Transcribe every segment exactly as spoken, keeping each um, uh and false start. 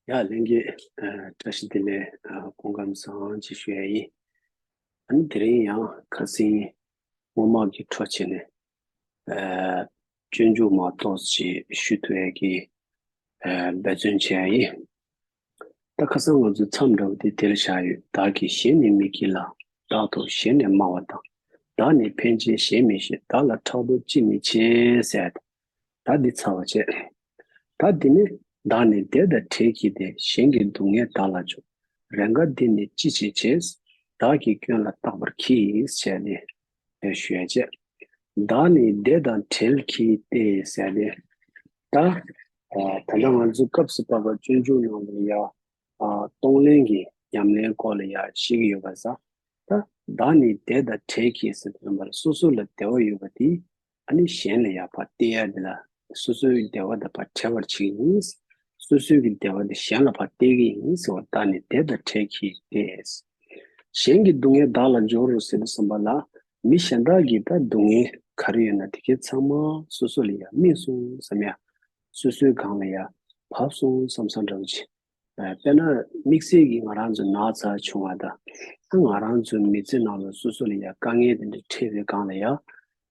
ཡ་ལྷན་རྒྱས། ཨ། བཀྲ་ཤིས་བདེ་ལེགས། ཨ། སྐུ་ཁམས་བཟང་ཅེས་ཞུ་ཡ་ཡིན། ཨ་ནི་དེ་རིང་ཡང་ཁ་སང་སྔོན་མ་གི་འཕྲོ་བྱས་ནས། ཨ། སྤྱོད་འཇུག་མ་གཏོགས་ཅིག་ཞུ་ཐུབ་ཡ་གི། ཨ། འབད་བརྩོན་བྱས་ཡ་ཡིན། ད་ཁ་སང་ང་ཚོའི་མཚམས་འདྲ་བོ་དེ་དེར་བཞག་ཡོད། བདག་གིས་གཞན་ནི་མི་བགྱིད་ལ། བདག་ཐོབ་གཞན་ནི་སྨྲ་བ་དང་། བདག་ནི་ཕན་ཆད་གཞན་མི་ཤེས། བདག་ལ་ཕྲག་དོག་ཅི་མི་བྱེད་ཟེར། ད་འདི་ཚར་བ་བྱས། ད་འདི་ནི་བདག་ནི་བདེ་དང་བྲལ་གྱིས་ཏེ། གཞན་གྱི་སྡུག་བསྔལ་བདག་ལ་འཇོག་རེས་འགའ་འདི་ནི་ཅི་ཕྱིར་བྱེད། བདག་གིས་སྐྱོན་ལ་བརྟག་པར་གྱིས་ཟེར་ནས་ཞུ་ཡ་བྱས། བདག་ནི་བདེ་དང་བྲལ་གྱིས་ཏེ་ཟེར་ནས། ད་ད་ལྟ་ང་ཚོའི་སྐབས་སུ་བབས་པ་སྤྱོད་འཇུག་ནང་ལ་ཡ། ཨ། གཏོང་ལེན་གྱི་ཉམས་ལེན་སྐོར་ལ་ཡ་བཤད་ཀྱི་ཡོད་པ་ས། ད་བདག་ནི་བདེ་དང་བྲལ་གྱིས་ཟེར་དུས་ཙམ་པར་སོ་སོ་ལ་བདེ་བ་ཡོད་པ་དེ། ཨ་ནི་གཞན་ལ་ཡ་ཕར་སྟེར་ཡ་དེ་ལ་སོ་སོའི་བདེ་བ་དང་ཕར་བྲལ་བར་བྱེད་ཀྱི་ཡིན། སོ་སོའི་གི་བདེ་བ་དེ་གཞན་ལ་ཕར་སྟེར་གྱི་ཡིན་ཟེར་བ། བདག་ནི་བདེ་དང་བྲལ་གྱིས་ཏེ། གཞན་གྱི་སྡུག་བསྔལ་བདག་ལ་འཇོག་རོགས་ཟེར་དུས་ཙམ་པ་ལ། མི་གཞན་དག་གི་ད་སྡུག་བསྔལ་ག་རེ་ཡོད་ན་དེ་གའི་ཚང་མ་སོ་སོ་ལ་ཡ་སྨིན་སོང་བསམ་ཡ། སོ་སོའི་སྒང་ལ་ཡ་བབས་སོང་བསམ་བསམ་འདྲ་བོ་ཅིག་ཨ། དཔེར་ན་དམིགས་བསལ་གྱིས་ང་རང་ཚོ་ན་ཚ་བྱུང་བ་དང་། ད་ང་རང་ཚོའི་མི་ཚེ་ནང་ལ་སོ་སོ་ལ་ཡ་དཀའ་ངལ་དེ་འདྲ་འཕྲད་པའི་སྒང་ལ་ཡ།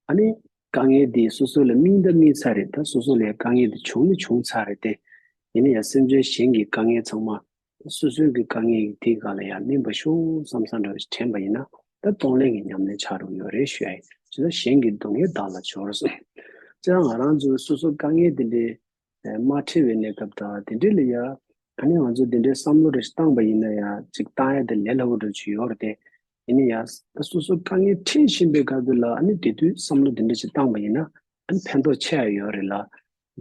ཨ་ནི་དཀའ་ངལ་དེ་སོ་སོ་ལ་སྨིན་ད་སྨིན་ཚར་རེད། ད་སོ་སོ་ལ་ཡ་དཀའ་ངལ་དེ་བྱུང་ནི་བྱུང་ཚར་རེད་དེ། ཡིན་ན་ཡང་སེམས་ཅན་གཞན་གྱི་དཀའ་ངལ་ཚང་མ་སོ་སོའི་གི་དཀའ་ངལ་དེའི་སྒང་ལ་ཡང་སྨིན་པ་ཤོག་བསམ་བསམ་འདྲ་བ་ཞིག་དྲན་པ་ཡིན་ན། ད་གཏོང་ལེན་གྱི་ཉམས་ལེན་ཆགས་འགྲོ་གི་ཡོད་རེད་ཞུ་ཡ་ཡིན། ཇི་ལྟར་གཞན་གྱི་སྡུག་བསྔལ་བདག་ལ་འཇོག་རོགས་ཟེར། ཅི་ལྟར་ང་རང་ཚོའི་སོ་སོ་དཀའ་ངལ་དེ་འདྲའི་མ་འཕྲད་པའི་གནས་སྐབས་དང་དེ་འདྲ་ལ་ཡ། ཨ་ནི་ང་ཚོ་དེ་འདྲའི་བསམ་བློ་རེ་ཞིག་བཏང་པ་ཡིན་ན་ཡང་ཅིག་བཏང་ཡ་དེ་ལས་སླ་པོ་འདྲ་ཅིག་ཡོད་རེད་དེ། ཡིན་ན་ཡང་ད་སོ་སོ་དཀའ་ངལ་འཕྲད་བཞིན་པའི་སྐབས་དེ་ལ། ཨ་ནི་དེ་དུས་བསམ་བློ་དེ་འདྲ་ཞིག་བཏང་པ་ཡིན་ན། ཨ་ནི་ཕན་ཐོགས་ཆེ་ཡ་ཡོད་རེད་ལ།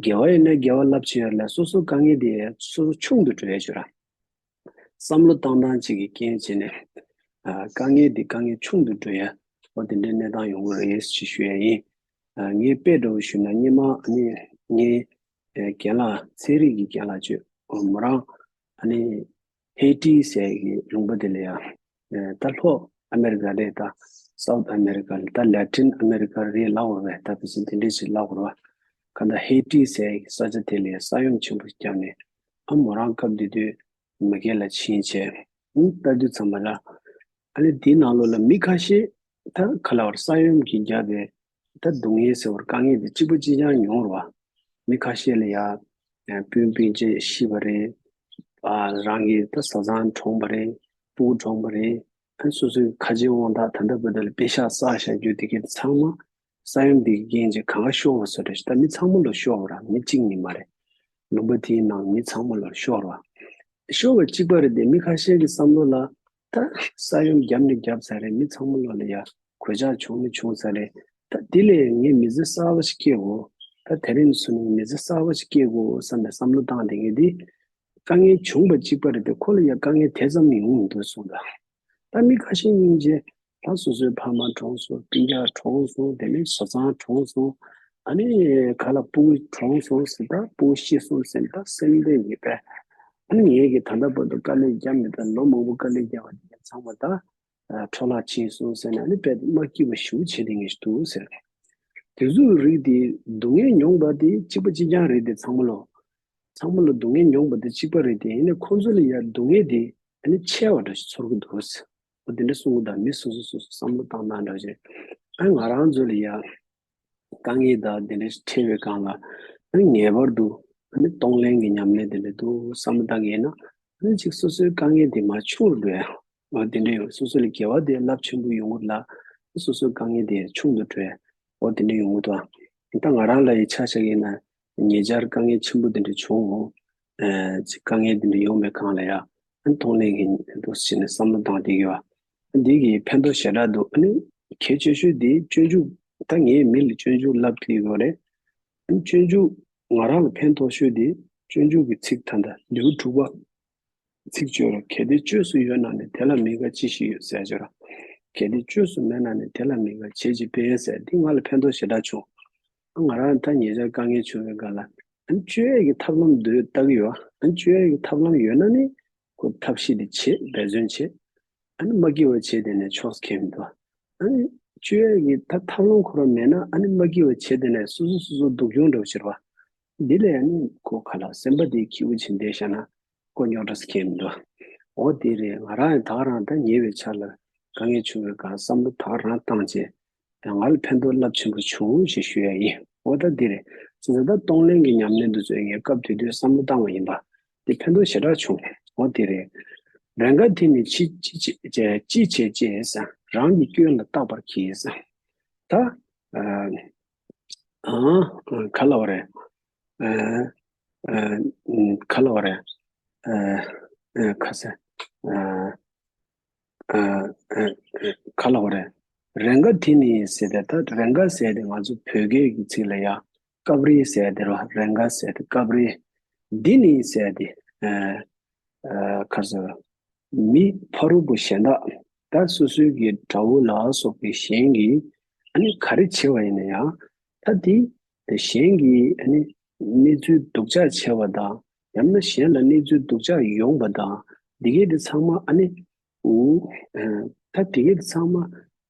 དགེ་བ་ཡིན་ན་དགེ་བ་རླབས་ཆེ་ཡོད་རེད་ལ། སོ་སོ་དཀའ་ངལ་དེ་སོ་སོ་ཆུང་དུ་འགྲོ་ཡ་ཅིག་ཡོད་ར། བསམ་བློ་བཏང་སྟངས་གཅིག་གི་རྐྱེན་བྱས་ནས། ཨ། དཀའ་ངལ་འདི་དཀའ་ངལ་ཆུང་དུ་འགྲོ་ཡ། འོ་དེ་འདྲའི་གནས་སྟངས་ཡོང་གི་རེད་ཅེས་ཞུ་ཡ་ཡིན། ཨ། ངས་དཔེ་འདྲ་བོ་ཞུས་ན། སྔོན་མ་ཨ་ནི་ངའི། ཨ། རྒན་ལགས། ཚན་རིག་གི་རྒན་ལགས་ཅིག་འོ་མོ་རང་ཨ་ནི་ཧེ་ཊི་ཟེར་གི་ལུང་པ་དེ་ལ་ཡ། ཨ། ད་ལྷོ་ཨ་མེ་རི་ཀ་རེད། ད་སའུ་ཐི་ཨ་མེ་རི་ཀ་ལ། ད་ལེ་ཊིན་ཨ་མེ་རི་ཀ་རེད་ལབ་དགོས་པས། ད་དེ་བཞིན་དེ་འདྲས་ཅིག་ལབ་དགོས་རེད་བ། ག་ད་ཧེ་ཊི་ཟེར་གི་ས་ཆ་དེ་ལ་ཡ་ས་ཡོམ་ཆེན་པོ་ཞིག་བརྒྱབ་ནས། ཨ་མོ་རང་སྐབས་དེ་དུས་མ་གི་ལ་ཕྱིན་བྱས། ཨང་། ལྟ་དུས་ཙམ་པ་ལ། ཨ་ནི་དེའི་ནང་ལོགས་ལ་མི་ཁ་ཤས་ད་ག་ལབ་དགོས་རེད། ས་ཡོམ་གྱིས་བརྒྱབ་པའི་ད་སྡུག་བསྔལ་ཟེར་བ། དཀའ་ངལ་དེ་གཅིག་པ་གཅིག་རྐྱང་མྱོང་རེད་བ། མི་ཁ་ཤས་ལ་ཡ་སྤུན་སྤུན་མཆེད་ཤི་བ་རེད། ཨ། རང་གི་ད་བཟའ་ཚང་གྲོངས་པ་རེད། སྤུ་གུ་གྲོངས་པ་རེད། ཨ། སོ་སོའི་ཁ་རྗེ་དབང་ཐང་ད་ལྟ་བར་དུ་ལ་པེ་ཤག་བསགས་བཞག་རྒྱུ་དེ་གའི་ཚང་མ་ས་ཡོམ་དེ་གི་རྐྱེན་གྱིས་གང་ག་ཤོར་བ་བཟོ་འདྲ་ཞིག་ད་མི་ཚང་མ་ལ་ཤོར་བ་ར། མི་གཅིག་གཉིས་མ་རེད། ལུང་པ་དེའི་ནང་མི་ཚང་མ་ལ་ཤོར་བ། ཤོར་བ་གཅིག་པ་རེད་དེ། མི་ཁ་ཤས་ཀྱི་བསམ་བློ་ལ། ད་ས་ཡོམ་བརྒྱབ་ནས་བརྒྱབ་ཚར་རེད། མི་ཚང་མ་ལོ་ལ་ཡ་གོད་ཆག་བྱུང་ནས་བྱུང་ཚར་རེད། ད་དེ་ལས་ངས་མི་ཚེ་གསར་པ་ཞིག་སྐྱེལ་དགོས། ད་དེ་རིང་ནས་བཟུང་ནས་མི་ཚེ་གསར་པ་ཞིག་སྐྱེལ་དགོས་བསམ་པའི་བསམ་བློ་བཏང་བསྡད་མཁན་དེ། དཀའ་ངལ་བྱུང་བ་གཅིག་པ་རེད་དེ། ཁོ་ལ་ཡ་དཀའ་ངལ་དེ་ཙམ་ཡོང་མི་འདུག་གསུངས་ད། ད་མི་ཁ་ཤས་སྙིང་རྗེ། ད་སོ་སོའི་ཕ་མ་གྲོངས་སོང་། སྤུན་ཀྱག་གྲོངས་སོང་། དེ་ནས་བཟའ་ཚང་གྲོངས་སོང་། ཨ་ནི་ག་ལ་སྤུ་གུ་གྲོངས་སོང་ཟེར། ད་སྤུ་གུ་ཤི་སོང་ཟེར། ད་སེམས་བདེ་མེད་པས། ཨ་ནི་ངས་ཀྱིས་ད་ལྟ་བར་དུ་དཀའ་ལས་བརྒྱབ་མེད། ད་ལོ་མང་པོ་དཀའ་ལས་བརྒྱབ་པ་དེ་ཚང་མ་ད་འཕྲོ་བརླག་ཕྱིན་སོང་ཟེར་ནས། ཨ་ནི་དཔེ་མ་སྐྱིད་པ་ཞེ་པོ་བྱེད་བསྡད་མཁན་ཞིག་འདུག་ཟེར། དེ་ཚོའི་རིགས་དེ་སྡུག་བསྔལ་མྱོང་བ་དེ་གཅིག་པ་གཅིག་རྐྱང་རེད་དེ། ཚང་མ་ལོ། ཚང་མ་ལ་སྡུག་བསྔལ་མྱོང་བ་དེ་གཅིག་པ་རེད་དེ། ཡིན་ནའི་ཁོང་ཚོ་ལ་ཡ་སྡུག་བསྔལ་དེ་ཨ་ནི་ཆེ་བ་འདྲ་ཞིག་ཚོར་གྱི་འདུག་ཟེར། འོ་དེ་འདྲ་གསུང་གི་འདུག་མི་སོ་སོ་སོ་སོ་བསམ་བློ་བཏང་སྟངས་འདྲ་བྱས། ཨ། ང་རང་ཚོ་ལ་ཡ་དཀའ་ངལ་དང་དེ་འདྲ་ཞིག་འཕྲད་པའི་སྒང་ལ། ཨ། ངེས་པར་དུ་ཨ་ནི་གཏོང་ལེན་གྱི་ཉམས་ལེན་དེ་འདྲ་འདུག་བསམ་བློ་བཏང་མཁན་ཡིན་ན། ཨ་ནི་ཅིག་སོ་སོའི་དཀའ་ངལ་དེ་མར་ཆུང་རུ་འགྲོ་ཡ། འོ་དེ་འདྲ་ཡོང་། སོ་སོ་ལ་དགེ་བ་དེ་རླབས་ཆེན་པོ་ཡོང་གི་རེད་ལ། སོ་སོའི་དཀའ་ངལ་དེ་ཆུང་དུ་འགྲོ་ཡ། འོ་དེ་འདྲ་ཡོང་གི་འདུག་ད་ང་རང་ལ་ཡ་ཆ་བཞག་ཡིན་ན། ཉེ་ཆར་དཀའ་ངལ་ཆེན་པོ་དེ་འདྲ་བྱུང་། ཨ། ཅིག་དཀའ་ངལ་དེ་འདྲ་ཡོང་བའི་སྒང་ལ་ཡ། ཨ། གཏོང་ལེན་གྱི་འདུག་ཟེར་ནས་བསམ་བློ་བཏང་བསྡད་ཀྱི་ཡོད། འདི་གིས་ཕན་ཐོགས་ཞེ་དྲག་འདུག་ཨ་ནི་གལ་ཆེ་ཤོས་དེ་སྤྱོད་འཇུག་ད་ངས་མི་ལ་སྤྱོད་འཇུག་བསླབ་ཀྱི་ཡོད་རེད། ཨ་ནི་སྤྱོད་འཇུག་ང་རང་ལ་ཕན་ཐོགས་ཤོས་དེ་སྤྱོད་འཇུག་གི་ཚིག་ད་ལྟ་ལེའུ་དྲུག་པ། ཚིག་བརྗོད་ར། གལ་ཏེ་བཅོས་སུ་ཡོད་ན་ནི། དེ་ལ་མི་དགའ་ཅི་ཞིག་ཡོད་ཟེར་བརྗོད་ར། གལ་ཏེ་བཅོས་སུ་མེད་ན་ནི། དེ་ལ་མི་དགའ་བྱས་ཅི་ཕན་ཟེར། འདི་ང་ལ་ཕན་ཐོགས་ཞེ་དྲག་བྱུང་། ང་རང་ད་ཉེ་ཆར་དཀའ་ངལ་བྱུང་བའི་སྒང་ལ། ཨ་ནི་བཅོས་ཡས་ཀྱི་ཐབས་ལམ་འདི་ལྟ་གི་ཡོད། ཨ་ནི་བཅོས་ཡས་ཀྱི་ཐབས་ལམ་ཡོད་ན་ནི་ཁོ་ཐབས་ཤེས་དེ་བྱེད། འབད་བརྩོན་བྱེད། ཨ་ནི་མ་སྐྱིད་པ་བྱས་བསྡད་ནས་ཆོག་ཁེལ་མི་འདུག་ཨ་ནི་བཅོས་ཡས་ཀྱི་ད་ཐབས་ལམ་ཁོ་རང་མེད་ན། ཨ་ནི་མ་སྐྱིད་པ་བྱས་བསྡད་ནས་སོ་སོ་སོ་སོ་སྡུག་གྱོང་འདྲ་བོ་ཞིག་རེད་བ། འདི་ལས་ཨ་ནི་ཁོ་ག་ལ་སེམས་པ་དེ་སྐྱིད་པོ་བྱས་བསྡད་བཞག་ན། དཀོན་མཆོག་འདྲ་ཟེར་མཁན་མི་འདུག་འོ་དེ་རེད། ང་རང་ཡང་ད་ག་རང་ད་ཉེ་བའི་ཆར་ལ་དཀའ་ངལ་བྱུང་བའི་སྒང་བསམ་བློ་ད་ག་རང་བཏང་བྱས། ང་ལ་ཕན་ཐོགས་རླབས་ཆེན་པོ་བྱུང་ཞེས་ཞུ་ཡ་ཡིན། འོ་ད་འདི་རེད། ཅི་ཟེར་ད་གཏོང་ལེན་གྱི་ཉམས་ལེན་དུ་བཟོས་ངས་སྐབས་དེ་དུས་བསམ་བློ་བཏང་བ་ཡིན་པ། འདི་ཕན་ཐོགས་ཞེ་དྲག་བྱུང་། འོ་དེ་རེད། རེ་འགའ་དེ་ནི་ཅི་ཅི་ཅི་ཅི་ཅི་བྱེད་ཅེས་ཟེར། རང་གི་སྐྱོན་ལ་བརྟག་པར་གྱིས་ཟེར། ད་ཨ་ཨ་ག་ལ་བ་རེད། ཨ་ཨ་ག་ལ་བ་རེད། ཨ་ཨ་ཁ་ས་ཨ། ཨ་ཨ་ཨ་ག་ལ་བ་རེད། རེ་འགའ་དེ་ནི་ཟེར་ཏེ། ད་རེ་འགའ་ཟེར་ཏེ་ང་ཚོ་བོད་སྐད་ཀྱི་ཚིག་ལ་ཡ་སྐབས་རེ་ཟེར་ཏེ་རོ། རེ་འགའ་ཟེར་ཏེ་སྐབས་རེ། འདི་ནི་ཟེར་ཏེ། ཨ་ཨ་ག་ཟེར། མི་ཕ་རོལ་པོ་གཞན་དག་ད་སོ་སོའི་གི་དགྲ་བོ་ལ་སོགས་པའི་གཞན་གྱིས་ཨ་ནི་ག་རེ་བྱས་པ་ཡིན་ན་ཡང་། ད་དེ་དེ་གཞན་གྱིས་ཨ་ནི་གནས་ཚུལ་སྡུག་ཅག་བྱས་པ་དང་། ཡང་ན་གཞན་ལ་གནས་ཚུལ་སྡུག་ཅག་ཡོང་པ་དང་། འདི་གས་དེ་ཚང་མ་ཨ་ནི། ཨུ། ཨ་ད་དེ་གས་དེ་ཚང་མ་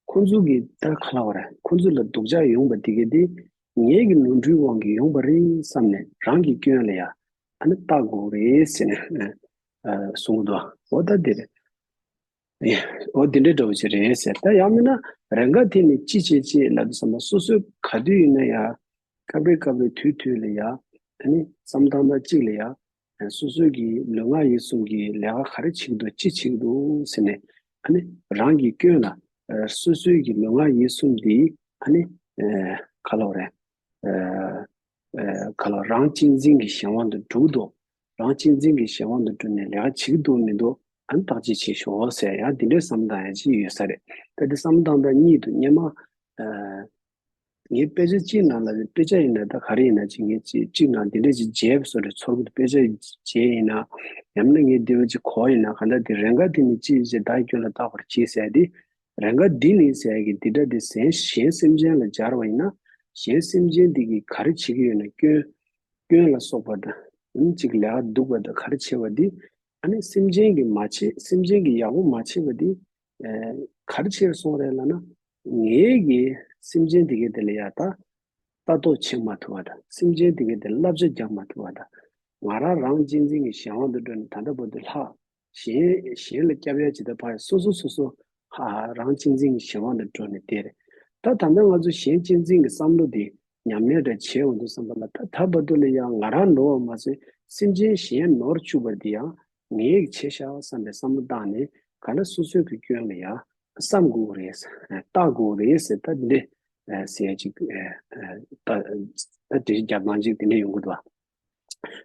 ཁོང་ཚོ་གི་ད་ག་ལ་བ་རེད། ཁོང་ཚོ་ལ་སྡུག་ཅག་ཡོང་པ་དེ་གས་དེ་ངེད་ཀྱི་ནོར་འཁྲུལ་དབང་གིས་ཡོང་པ་རེད་བསམ་ནས་རང་གི་སྐྱོན་ལ་ཡ་ཨ་ནི་བརྟག་དགོས་རེད་ཟེར་ནས་ཨ་གསུང་གི་འདུག་འོ་ད་དེ་རེད། འོ་དེ་འདྲའི་འདྲ་བོ་ཅིག་རེད་ཟེར། ད་ཡང་མིན་ན་རེ་འགའ་དེ་ནི་ཅི་བྱེད་ཅེས་ལབ་དུས་ཙམ་པ་སོ་སོའི་ག་དུས་ཡིན་ན་ཡང་སྐབས་རེ་སྐབས་རེ་དུས་དུས་ལ་ཡ་ཨ་ནི་བསམ་སྟངས་དང་གཅིག་ལ་ཡ། སོ་སོའི་གི་ལུས་ངག་ཡིད་གསུམ་གྱི་ལས་ཀ་ག་རེ་བྱེད་ཀྱི་འདུག་ཅི་བྱེད་ཀྱི་འདུག་ཟེར་ནས་ཨ་ནི་རང་གི་སྐྱོན་ལ་སོ་སོའི་གི་ལུས་ངག་ཡིད་གསུམ་འདི་ཨ་ནི་ག་ལ་བ་རེད། ག་ལ་རང་གཅེས་འཛིན་གྱི་གཞན་དབང་དུ་འགྲོ་གི་འདུག་རང་གཅེས་འཛིན་གྱི་གཞན་དབང་དུ་འགྲོ་ནས་ལས་ཀ་བྱེད་ཀྱི་འདུག་མི་འདུག་ཨ་ནི་བརྟག་དཔྱད་བྱེད་ཤོག་ཟེར། ཡང་འདི་འདྲའི་བསམ་སྟངས་ཡང་ཅིག་ཡོད་ས་རེད། ད་འདི་བསམ་སྟངས་དང་གཉིས་འདུག་སྔོན་མ་ངའི་དཔེ་ཆ་གཅིག་ནང་ལ། དཔེ་ཆ་ཡིན་ན་ད་ག་རེ་ཡིན་ན་ཅིག་ངས་ཅིག་གཅིག་ནང་འདི་འདྲ་ཅིག་མཇལ་བ་བཟོ་འདྲ་ཚོར་གི་འདུག་དཔེ་ཆ་མཇལ་ཡིན་ན། ཡང་ན་ངས་འདི་བ་ཅིག་གོ་ཡིན་ན། གང་ལྟར་དེ་རེ་འགའ་དེ་ནི་ཅི་ཡིན་ཅེས་བདག་གི་སྐྱོན་ལ་བརྟག་པར་གྱིས་ཟེར་ཏེ། རེ་འགའ་འདི་ནི་ཟེར་གི་འདི་འདྲ་དེ་གཞན་གཞན་སེམས་ཅན་ལ་སྦྱར་བ་ཡིན་ན། གཞན་སེམས་ཅན་འདི་གིས་ག་རེ་བྱེད་ཀྱི་ཡོད་ན། སྐྱོན་སྐྱོན་ལ་སོགས་པ་དང་། ཨ་ནི་ཅིག་ལས་ཀ་སྡུག་པ་དང་ག་རེ་བྱེད་པ་འདི། ཨ་ནི་སེམས་ཅན་གྱིས་མ་བྱེད། སེམས་ཅན་གྱིས་ཡག་པོ་མ་བྱེད་པ་འདི། ཨ་ག་རེ་བྱས་སོང་རེད་ལབ་ན། ངེད་ཀྱིས་སེམས་ཅན་དེ་གའི་དེ་ལ་ཡ་ད་ལྟ་རྟོག་བྱེད་མ་ཐུབ་པ་དང་། སེམས་ཅན་དེ་གའི་དེ་བསླབ་བྱ་རྒྱག་མ་ཐུབ་པ་དང་། ང་རང་རང་གཅེས་འཛིན་གྱི་གཞན་དབང་དུ་འགྲོ་ནས་ད་ལྟ་བར་དུ་ལྷག་གཞན་གཞན་ལ་སྐྱབས་ཡ་ཇི་ལྟར་ཕར་སོ་སོ་སོ་སོ་ཧ་རང་གཅེས་འཛིན་གྱི་གཞན་དབང་དུ་འགྲོ་ནས་དེ་རེད། ད་ད་ལྟ་ང་ཚོ་གཞན་གཅེས་འཛིན་གྱི་བསམ་བློ་དེ་ཉམས་ལེན་འདྲ་བྱས་འོང་དུས་ཙམ་པ་ལ། ད་ད་བར་དུ་ལ་ཡང་ང་རང་ནོར་བ་མ་ཟད་སེམས་ཅན་གཞན་ནོར་བཅུག་པ་འདི་ཡང་ངའི་བྱས་ཤག་བསམ་པའི་བསམ་བློ་བཏང་ནས། ག་ལ་སོ་སོའི་གི་སྐྱོན་ལ་ཡང་བསམ་དགོས་རེད། བརྟག་དགོས་རེད་ཟེར། ད་འདི་ཟེར་ཅིག་ད་ད་དེ་རྒྱབ་ནང་ཅིག་དེ་འདྲ་ཡོང་གི་འདུག་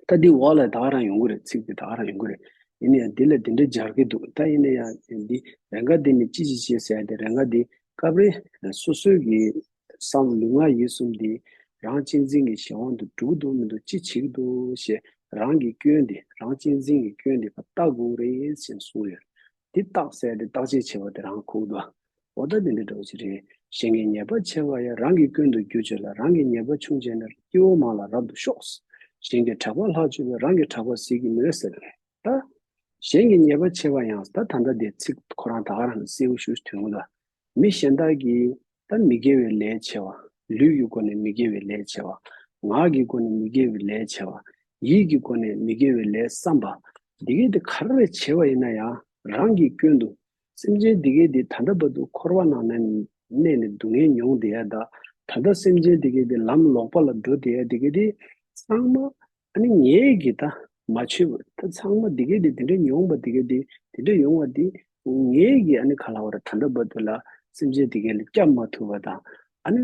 ད་འདི་འོག་ལ་ད་ག་རང་ཡོང་གི་རེད། ཚིག་འདི་ད་ག་རང་ཡོང་གི་རེད། ཡིན་ནའི་འདི་ལ་འདི་འདྲ་སྦྱར་གི་འདུག་ད་ཡིན་ན་ཡང་འདི་རེ་འགའ་འདི་ནི་ཅི་ཞིག་བྱེད་ཟེར་ཏེ། རེ་འགའ་འདི་སྐབས་རེ་སོ་སོའི་གི་བསམ་ལུས་ངག་ཡིད་གསུམ་འདི་རང་གཅེས་འཛིན་གྱི་གཞན་དབང་དུ་འགྲོ་གི་འདུག་མི་འདུག་ཅི་བྱེད་ཀྱི་འདུག་ཞེས་རང་གི་སྐྱོན་འདི། རང་གཅེས་འཛིན་གྱི་སྐྱོན་འདི་ཕར་བརྟག་དགོས་རེད་ཅེས་གསུངས་ཡོད། འདི་བརྟག་ཟེར་ཏེ་བརྟག་དཔྱད་བྱེད་པ་དེ་རང་ཁུག་འདུག་འོ་ད་འདི་འདྲ་འདྲ་བོ་ཞིག་རེད། གཞན་གྱི་ཉེས་པ་ཆེ་བ་ཡང་། རང་གི་སྐྱོན་དུ་འགྱུར་བྱེད་ལ། རང་གི་ཉེས་པ་ཆུང་བྱས་ན། སྐྱེ་བོ་མང་ལ་རབ་ཏུ་ཤོག་གཞན་གྱི་གྲགས་པ་ལྷག་བཅུག་པས། རང་གི་གྲགས་པ་ཟིལ་གྱིས་གནོན་ཟེར། ད་གཞན་གྱི་ཉེས་པ་ཆེ་བ་ཡང་། ད་ད་ལྟ་དེ་ཚིག་ཁོ་རང་ད་ག་རང་གསལ་པོ་ཞེ་པོ་ཐོན་གྱི་འདུག་མི་གཞན་དག་གིས་ད་མི་དགེ་བའི་ལས་བྱས་པ། ལུས་ཀྱི་སྒོ་ནས་མི་དགེ་བའི་ལས་བྱས་པ། ངག་གི་སྒོ་ནས་མི་དགེ་བའི་ལས་བྱས་པ། ཡིད་ཀྱི་སྒོ་ནས་མི་དགེ་བའི་ལས་བསམ་པ། འདི་གས་དེ་ག་རེ་བྱས་པ་ཡིན་ན་ཡང་རང་གི་སྐྱོན་དུ། སེམས་ཅན་འདི་གས་དེ་ད་ལྟ་བར་དུ་འཁོར་བ་ནང་ན་གནས་ནས་སྡུག་བསྔལ་མྱོང་བསྡད་ཡ་དང་། ད་ལྟ་སེམས་ཅན་འདི་གས་དེ་ལམ་ལོག་པ་ལ་འགྲོ་བསྡད་ཡ་འདི་གས་དེ་ཚང་མ་ཨ་ནི་ངེད་ཀྱིས་ད་མ་བྱས་པ། ད་ཚང་མ་འདི་གས་དེ་དེ་འདྲ་མྱོང་བ་འདི་གས་དེ་དེ་འདྲ་ཡོང་བ་འདི་ངེད་ཀྱིས་ཨ་ནི་ག་ལ་བ་རེད། ད་ལྟ་བར་དུ་ལ་སེམས་ཅན་འདི་གས་ལ་སྐྱབས་མ་ཐུབ་པ་དང་། ཨ་ནི་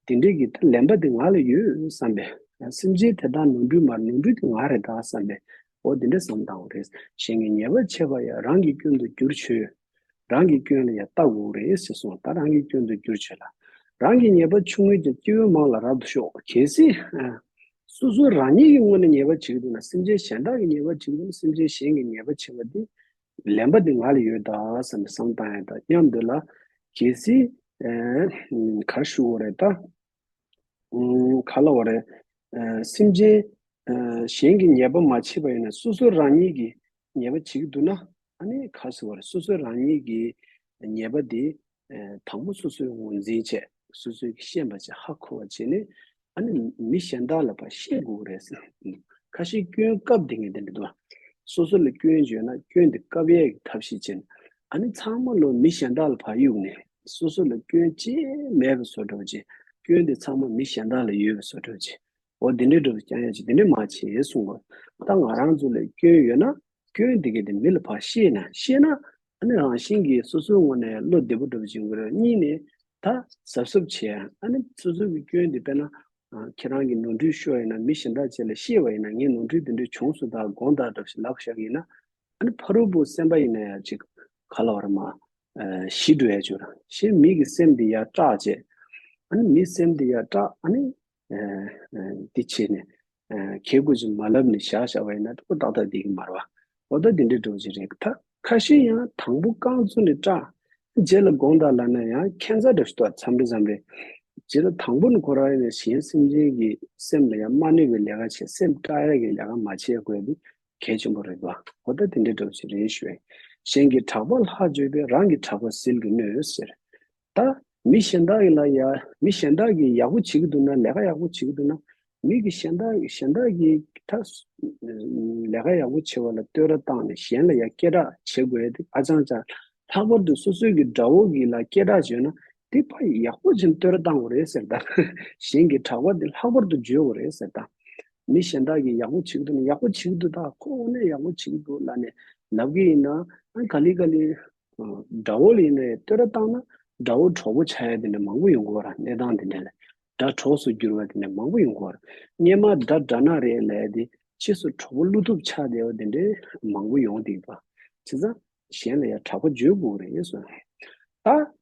དེ་འདྲའི་གི་ད་ལན་པ་དེ་ང་ལ་ཡོད་བསམ་པས། སེམས་ཅན་དེ་དག་ནོར་འཁྲུལ་མ་རེད། ནོར་འཁྲུལ་དེ་ང་རེད་ད་བསམ་པས། འོ་དེ་འདྲ་བསམ་བཏང་བ་རེད། གཞན་གྱི་ཉེས་པ་ཆེ་བ་ཡང་། རང་གི་སྐྱོན་དུ་འགྱུར་བྱེད། རང་གི་སྐྱོན་ལ་ཡང་བལྟ་དགོས་རེད་ཟེར་གསུངས། ད་རང་གི་སྐྱོན་དུ་འགྱུར་བྱེད་ལ། རང་གི་ཉེས་པ་ཆུང་ངུས་ཀྱང་སྐྱེ་བོ་མང་ལ་རབ་ཏུ་ཤོག་གལ་སྲིད་ཨ་སོ་སོ་རང་ཉིད་ཀྱི་ངོས་ནས་ཉེས་པ་བྱེད་ཀྱི་འདུག་ན། སེམས་ཅན་གཞན་དག་གི་ཉེས་པ་བྱེད་ཀྱི་འདུག་ན། སེམས་ཅན་གཞན་གྱི་ཉེས་པ་བྱེད་པ་འདི་ལན་པ་འདི་ང་ལ་ཡོད་ད་བསམ་པའི་བསམ་བཏང་ཡ་དང་མཉམ་དུ་ལ། གལ་སྲིད་ཨ་ག་རེ་ཞུ་དགོས་རེད་ད། ཨུམ། ག་ལ་བ་རེད། ཨ་སེམས་ཅན་ཨ་གཞན་གྱི་ཉེས་པ་མ་བྱས་པ་ཡིན་ན། སོ་སོ་རང་ཉིད་ཀྱི་ཉེས་པ་བྱེད་ཀྱི་འདུག་ན། ཨ་ནི་ག་ཟེར་བ་རེད། སོ་སོ་རང་ཉིད་ཀྱི་ཉེས་པ་དེ་ཨ་དང་པོ་སོ་སོས་ངོས་འཛིན་བྱས། སོ་སོས་ཤེས་པ་བྱས། ཧ་གོ་བ་བྱས་ནས། ཨ་ནི་མི་གཞན་དག་ལ་ཕར་བཤད་དགོས་རེད་ཟེར། ཁ་ཤས་སྐྱོན་སྐབས་དེ་ངས་དེ་འདྲ་འདུག་སོ་སོ་ལ་སྐྱོན་ཡོད་ན་སྐྱོན་དེ་བཀབ་ཡས་ཀྱི་ཐབས་ཤེས་བྱས་ནས། ཨ་ནི་ཚང་མ་ལོ་མི་གཞན་དག་ལ་ཕར་གཡུགས་ནས་སོ་སོ་ལ་སྐྱོན་ཅི་མེད་པ་བཟོ་འདྲ་བོ་བྱས། སྐྱོན་དེ་ཚང་མ་མི་གཞན་དག་ལ་ཡོད་པ་བཟོ་འདྲ་བོ་བྱས། འོ་དེ་འདྲའི་འདྲ་བོ་རྐྱང་ཡ་ཅིག་དེ་འདྲའི་མ་བྱེད་གསུང་གོ། ད་ང་རང་ཚོ་ལ་སྐྱོན་ཡོད་ན་སྐྱོན་དེ་གས་དེ་མི་ལ་ཕར་བཤད་ན། བཤད་ན་ཨ་ནི་རང་བཞིན་གྱིས་སོ་སོའི་ངོས་ནས་བློ་བདེ་པོ་འདྲ་བོ་བྱེད་དགོས་རེད། གཉིས་ནས་ད་གཟབ་གཟབ་བྱས། ཨ་ནི་སོ་སོ་གི་སྐྱོན་དེ་དཔེར་ན། ཨ། ཁྱེད་རང་གིས་ནོར་འཁྲུལ་ཤོར་ཡིན་ན་མི་གཞན་དག་ཅིག་ལ་བཤད་པ་ཡིན་ན། ངས་ནོར་འཁྲུལ་དེ་འདྲ་བྱུང་སོང་ད་དགོངས་དག་འདྲ་ཞིག་ལབ་བཞག་ཡིན་ན། ཨ་ནི་ཕ་རོལ་པོ་སེམས་པ་ཡིན་ན་ཡང་ཅིག་ག་ལབ་ར་མ། ཨ། ཞི་འགྲོ་ཡ་ཅིག་ཡོད་ར། གཞན་མི་གི་སེམས་དེ་ཡར་སྐྲག་བྱས། ཨ་ནི་མི་སེམས་དེ་ཡར་སྐྲག་ཨ་ནི། ཨ། ཨ། འདི་བྱས་ནས། ཨ། གལ་དགོས་ཅིག་མ་ལབ་ནས་བཞག་བཞག་པ་ཡིན་ན་ཏོག་ཏག་ཏག་བསྡད་ཀྱི་མ་རེད་པ། འོ་ད་དེ་འདྲའི་འདྲ་བོ་ཅིག་རེད། ད་ཁ་ཤས་ཡང་དང་པོ་རྐང་བཙུགས་ནས་སྐྲག་རྗེས་ལ་དགོངས་དག་ལབ་ན་ཡང་ཁྱད་མཚར་འདྲ་ཞིག་འདུག་མཚམས་རེ་མཚམས་རེ། རྗེས་ལ་དང་པོ་ནས་ཁོ་རང་ཡིན་ན་གཞན་སེམས་ཅན་གྱི་སེམས་ལ་ཡང་མ་གནོད་པའི་ལས་ཀ་བྱེད། སེམས་སྐྲག་ཡག་གི་ལས་ཀ་མ་བྱེད་དགོས་པ་འདི་གལ་ཆེན་པོ་རེད་པ། འོ་ད་དེ་འདྲའི་འདྲ་བོ་ཞིག་རེད་ཞུ། གཞན་གྱི་གྲགས་པ་ལྷག་བརྗོད་པས། རང་གི་གྲགས་པ་ཟིལ་གྱིས་གནོན་ཟེར། ད་མི་གཞན་དག་གི་ལ་ཡ། མི་གཞན་དག་གིས་ཡག་པོ་བྱེད་ཀྱི་འདུག་ན། ལས་ཀ་ཡག་པོ་བྱེད་ཀྱི་འདུག་ན། མི་གི་གཞན་དག་གཞན་དག་གིས་ད་ལས་ཀ་ཡག་པོ་བྱེད་པ་ལ་བསྟོད་ར་བཏང་ནས་གཞན་ལ་ཡ་སྐད་གྲགས་བྱེད་དགོས་ཡ་དེ་ཨ་ཅང་ཅང་། ལྷག་པར་དུ་སོ་སོའི་གི་དགྲ་བོ་གི་ལ་སྐད་གྲགས་བརྗོད་ན་དེ་ཕར་ཡག་པོ་ཅིག་བསྟོད་ར་བཏང་དགོས་རེད་ཟེར་ད། གཞན་གྱི་གྲགས་པ་དེ་ལྷག་པར་དུ་བརྗོད་དགོས་རེད་ཟེར་ད། མི་གཞན་དག་གིས་ཡག་པོ་བྱེད་ཀྱི་འདུག་ན། ཡག་པོ་བྱེད་ཀྱི་འདུག་ད་ཁོ་དངོས་གནས་ཡག་པོ་བྱེད་ཀྱི་འདུག་ལབ་ནས་ལབ་གི་ཡིན་ན། ཨ། ག་ལེ་ག་ལེ། ཨ། དགྲ་བོ་ལ་ཡིན་ན་ཡང་བསྟོད་ར་བཏང་ན་དགྲ་བོ་གྲོགས་པོ་ཆགས་ཡ་དེ་འདྲ་མང་པོ་ཡོང་གི་ཡོད་ར། གནས་སྟངས་དེ་འདྲ་ལ་དགྲ་གྲོགས་སུ་འགྱུར་བ་དེ་འདྲ་མང་པོ་ཡོང་གི་ཡོད་ར། སྔོན་མ་དགྲ་དགྲ་ན་རེད་ལབ་ཡ་དེ་ཕྱིས་སུ་གྲོགས་པོ་བློ་ཐུབ་ཆགས་བསྡད་པ་དེ་འདྲ་མང་པོ་ཡོང་བསྡད་ཀྱི་འདུག་བྱས་ཙང་གཞན་ལ་ཡང་གྲགས་པ་བརྗོད་དགོས་ཀྱི་རེད་གསུངས། ད་ཨ།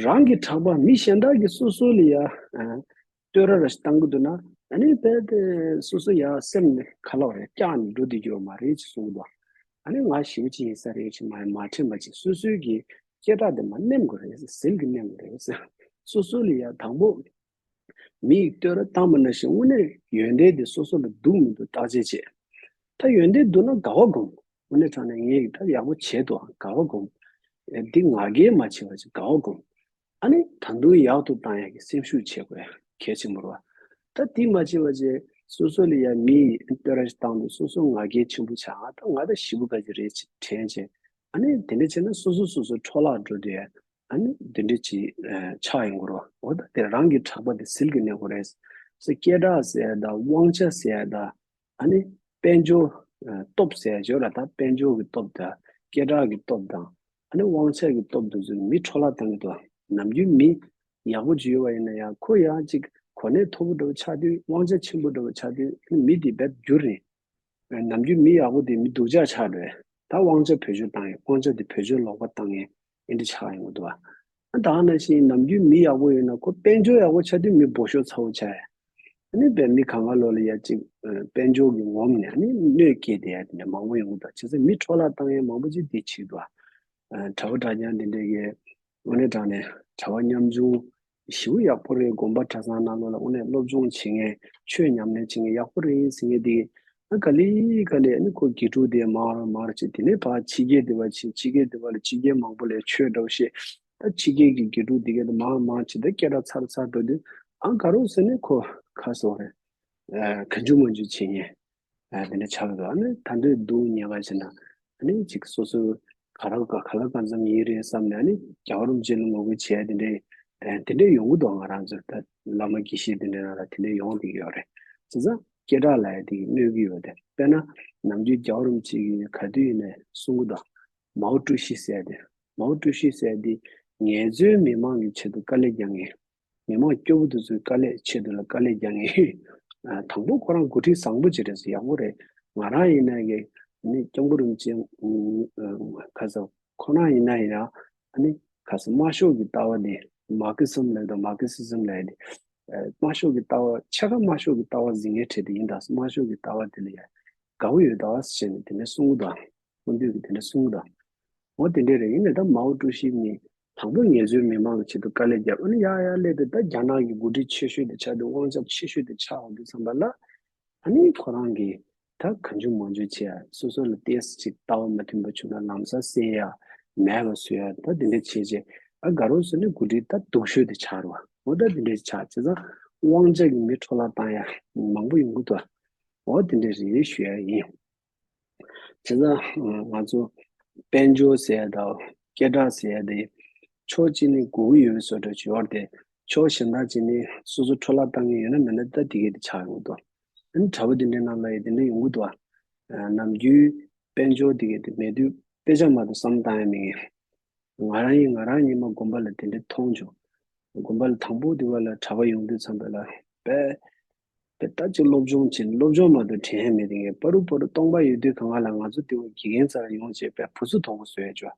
རང་གི་གྲགས་པ་མི་གཞན་དག་གིས་སོ་སོ་ལ་ཡ། ཨ། བསྟོད་ར་ར་ཞིག་བཏང་གི་འདུག་ན། ཨ་ནི་རྦད་དེ་སོ་སོ་ཡ་སེམས་ནི་ག་ལབ་རེད། སྐྱག་ནས་འགྲོ་བསྡད་ཀྱི་ཡོད་མ་རེད་ཅེས་གསུང་གི་འདུག་ཨ་ནི་ང་ཞེ་པོ་ཅིག་ཡིན་ས་རེད་ཅེས་མ་མ་དྲན་པ་ཅིག་སོ་སོའི་གི་སྐད་གྲགས་དེ་མར་ནེམ་དགོས་རེད། ཟིལ་གྱིས་ནེམ་དགོས་རེད། སོ་སོ་ལ་ཡ་དང་པོ་མི་ཡིས་བསྟོད་ར་བཏང་བ་ནང་བཞིན་དངོས་གནས་ཡོན་ཏན་དེ་སོ་སོ་ལ་འདུག་མི་འདུག་བརྟག་དཔྱད་བྱེད། ད་ཡོན་ཏན་འདུག་ན་དགའ་བ་སྒོམ། དངོས་གནས་དྲང་གནས་ངས་ད་ཡག་པོ་བྱས་འདུག་དགའ་བ་སྒོམ། ཨེ། འདི་ང་རྒྱལ་མ་བྱེད་པ་ཅིག་དགའ་བ་སྒོམ། ཨ་ནི་ད་དུང་ཡག་ཏུ་བཏང་ཡག་གི་སེམས་ཤུགས་བྱེད་དགོས་ཡ་གལ་ཆེན་པོ་རེད་པ། ད་འདི་མ་བྱེད་པ་ཅིག་སོ་སོ་ལ་ཡ་མི་ཡིས་བསྟོད་ར་ཞིག་བཏང་དུས་སོ་སོ་ང་རྒྱལ་ཆེན་པོ་ཆགས། ད་ང་ད་ཞེ་པོ་ག་ཅིག་རེད་ཅེས་དྲན་བྱས། ཨ་ནི་དེ་འདྲ་བྱས་ན་སོ་སོ་སོ་སོ་འཕྲོ་བརླག་འགྲོ་དུས། ཨ་ནི་དེ་འདྲ་ཅིག་ཨ། ཆགས་ཡོང་གི་རེད་པ། འོ་ད་དེ་རང་གི་གྲགས་པ་དེ་ཟིལ་གྱིས་གནོན་དགོས་རེད། སྐད་གྲགས་ཟེར་ཡ་དང་དབང་ཆ་ཟེར་ཡ་དང་། ཨ་ནི་དཔལ་འབྱོར། ཨ། སྟོབས་ཟེར་ཡ་ཅིག་ཡོད་ར། ད་དཔལ་འབྱོར་གྱི་སྟོབས་དང་སྐད་གྲགས་ཀྱི་སྟོབས་དང་། ཨ་ནི་དབང་ཆ་གི་སྟོབས་དེ་ཚོས་མི་འཕྲོ་བརླག་བཏང་གི་འདུག་ནམ་རྒྱུན་མི་ཡག་པོ་ཅིག་ཡོད་པ་ཡིན་ན་ཡང་ཁོ་ཡང་ཅིག་གོ་གནས་མཐོ་པོ་འདྲ་པོ་ཆགས་དུས། དབང་ཆ་ཆེན་པོ་འདྲ་པོ་ཆགས་དུས། ཨ་ནི་མི་དེ་རྦད་འགྱུར་ནས། ནམ་རྒྱུན་མི་ཡག་པོ་དེ་མི་སྡུག་ཅག་ཆགས་འགྲོ། ད་དབང་ཆ་བེད་སྤྱོད་བཏང་ཡས། དབང་ཆ་དེ་བེད་སྤྱོད་ལོག་པ་བཏང་ཡས། ཨེ་འདྲ་ཆགས་ཡོང་གི་འདུག་པ། ཨ། ད་ག་ནང་བཞིན་ནམ་རྒྱུན་མི་ཡག་པོ་ཡོད་ན་ཁོ་དཔལ་འབྱོར་ཡག་པོ་ཆགས་དུས་མི་སྦོ་ཤོག་ཚ་པོ་ཆགས་ཡས། ཨ་ནི་དཔེ་མི་གང་ག་ལོག་ལ་ཡ་ཅིག་ཨ། དཔལ་འབྱོར་གྱི་ངོམ་ནས་ཨ་ནི་གནོད་སྐྱེལ་བསྡད་ཡ་དེ་འདྲ་མང་པོ་ཡོང་གི་འདུག་བྱས་ཙང་མི་འཕྲོ་བརླག་བཏང་ཡས་མང་པོ་ཅིག་དེ་བྱེད་ཀྱི་འདུག་པ། ཨ། གྲྭ་པ་གྲྭ་རྐྱང་དེ་འདྲ་གི། དངོས་གནས་དྲང་གནས་གྲྭ་པ་ཉམ་ཆུང་ཞེ་པོ་ཡག་པོ་རེད། དགོན་པ་གྲྭ་ཚང་ནང་ལོགས་ལ་དངོས་གནས་སློབ་སྦྱོང་བྱེད་མཁན། ཆོས་ཉམས་ལེན་བྱེད་མཁན་ཡག་པོ་རེད་ཟེར་མཁན་དེ། ཨ། ག་ལེ་ག་ལེ་ཨ་ནི་ཁོ་དགེ་ཕྲུག་དེ་མང་རུ་མང་རུ་བྱས། དེ་ནས་ཕར་ཕྱི་རྒྱལ་དེ་པར་ཕྱིན། ཕྱི་རྒྱལ་དེ་པ་ལ་ཕྱི་རྒྱལ་མང་པོ་ལ་ཆོས་འདྲ་པོ་བཤད། ད་ཕྱི་རྒྱལ་གྱི་དགེ་ཕྲུག་དེ་གས་དེ་མང་མང་བྱས། ད་སྐད་གྲགས་ཚར་ཚར་འགྲོ་དུས། ཨ། ག་རེ་ཟེར་ནས་ཁོ་ཁ་སོ་རེད། ཨ། གང་བྱུང་མང་བྱུང་བྱེད་མཁན། ཨ། དེ་འདྲ་ཆགས་འདུག་ཨ་ནི་ད་དུང་སྡུག་ཉེས་པ་བྱས་ན། ཨ་ནི་ཅིག་སོ་སོ་ག་རེ་ག་ག་ལ་གང་འཚམ་ཡིན་རེད་བསམ་ནས། ཨ་ནི་རྒྱལ་བ་རིན་པོ་ཆེ་ལ་ངོ་རྒོལ་བྱས་དེ་འདྲ། ཨ། དེ་འདྲ་ཡོང་གི་འདུག་ང་རང་ཚོ་ད་བླ་མ་དགེ་བཤེས་དེ་འདྲ་ནང་ལ་དེ་འདྲ་ཡོང་བསྡད་ཀྱི་ཡོད་རེད། བྱས་ཙང་སྐད་གྲགས་ལབ་ཡ་དེ་གིས་གནོད་ཀྱི་ཡོད་དེ། དཔེར་ན་ནམ་རྒྱུན་རྒྱལ་བ་རིན་པོ་ཆེ་གིས་ག་དུས་ཡིན་ནའི་གསུང་གི་འདུག་མའོ་ཀྲུའུ་ཞི་ཟེར་ཡ་དེ། མའོ་ཀྲུའུ་ཞི་ཟེར་ཡ་དེ་ངལ་རྩོལ་མི་མང་གི་ཆེད་དུ་དཀའ་ལས་རྒྱག་མཁན། མི་མང་སྐྱོ་པོ་དེ་ཚོའི་དཀའ་ལས་ཆེད་དུ་ལ་དཀའ་ལས་རྒྱག་མཁན། ཨ། དང་པོ་ཁོ་རང་འགོ་ཁྲིད་བཟང་པོ་ཅིག་རེད་ཟེར། ཡག་པོ་རེད། ང་རང་ཡིན་ན་གི་ནི་སྐྱབས་མགོན་རིན་པོ་ཆེ། ཨ། ཁ་ས་ཁོ་རང་ཡིན་ན་ཡང་ཨ་ནི་ཁ་ས་དམར་ཤོག་གི་ལྟ་བ་དེ། མར་ཁེ་སིམ་ལབ་དང་མར་ཁེ་སི་ཛིམ་ལབ་དེ། ཨ། དམར་ཤོག་གི་ལྟ་བ། ཆ་ག་དམར་ཤོག་གི་ལྟ་བ་འཛིན་མཁན་གྲས་དེ་ཡིན་ད། དམར་ཤོག་གི་ལྟ་བ་དེ་ལ་ཡ་དགའ་པོ་ཡོད་ད་ཟེར་ནས་དེ་འདྲ་གསུང་གི་འདུག་སྐུ་མདུན་གྱིས་དེ་འདྲ་གསུངས་དང་། འོ་དེ་འདྲ་རེད། ཡིན་ནའི་ད་མའོ་ཀྲུའུ་ཞི་ནི་དང་པོ་ངལ་རྩོལ་མི་མང་གི་ཆེད་དུ་དཀའ་ལས་བརྒྱབ། ཨ་ནི་ཡར་ཡར་སླེབས་དུས་ད་རྒྱ་ནག་གི་འགོ་ཁྲིད་ཆེ་ཤོས་དེ་ཆགས་དུས། དབང་ཆ་ཆེ་ཤོས་དེ་ཆགས་འོང་དུས་ཙམ་པ་ལ། ཨ་ནི་ཁོ་རང་གིས་ད་གང་བྱུང་མང་བྱུང་བྱས་ཡ། སོ་སོ་ལ་ཏོག་ཙམ་ཅིག་ལྟ་བ་མ་མཐུན་པ་བྱུང་ན་ལམ་སང་བསལ་ཡ། མེད་པ་བཟོ་ཡ། ད་དེ་འདྲ་བྱས་བྱས། ཨ། ག་རེ་ཟེར་ནས་འགོ་ཁྲིད་ད་སྡུག་ཤོས་དེ་ཆགས་རེད་པ། འོ་ད་དེ་འདྲ་ཆགས་བྱས་ཙང་དབང་ཆ་གིས་མི་འཕྲོ་བརླག་བཏང་ཡ་མང་པོ་ཡོང་གི་འདུག་འོ་དེ་འདྲ་རེད་ཞུ་ཡ་ཡིན། བྱས་ཙང་ང་ཚོ་དཔལ་འབྱོར་ཟེར་ཡ་དང་སྐད་གྲགས་ཟེར་ཡ་དེ་ཕྱོགས་གཅིག་ནས་དགོས་ཀྱི་ཡོད་པའི་བཟོ་འདྲ་ཅིག་ཡོད་རེད་དེ། ཕྱོགས་གཞན་དག་ཅིག་ནས་སོ་སོ་འཕྲོ་བརླག་བཏང་གི་ཡོད་ན་མེད་ན་ད་དེ་གས་དེ་ཆགས་ཡོང་གི་འདུག་ཨ་ནི་དྲ་བ་འདི་འདྲའི་ནང་ལ་ཡི་དེ་འདྲ་ཡོང་གི་འདུག་ཨ། ནམ་རྒྱུན་དཔལ་འབྱོར་དེ་གས་དེ་མེད་དུས་དཔེ་ཆ་མ་གཏོགས་བསམ་བློ་བཏང་ཡ་མེད་ངེས། ང་རང་ཡིན་ང་རང་ཉིད་མ་དགོན་པ་ལ་དེ་འདྲ་མཐོང་བྱུང་། དགོན་པ་ལ་དང་པོ་དེ་བ་ལ་གྲྭ་པ་ཡོང་དུས་ཙམ་པ་ལ་དཔེ་དཔེ་ལྟ་ཅིག་སློབ་སྦྱོང་བྱེད་སློབ་སྦྱོང་མ་གཏོགས་དྲན་ཡ་མེད་དེ་ངས་པ་རུ་པ་རུ་སྟོང་པ་ཡོད་དུས་གང་ག་ལ་ང་ཚོ་དེ་བ་དགེ་རྒན་རྩ་ལ་ཡོང་བྱས་དཔེ་བུ་སུ་དོག་པོ་བཟོ་ཡ་བྱོས།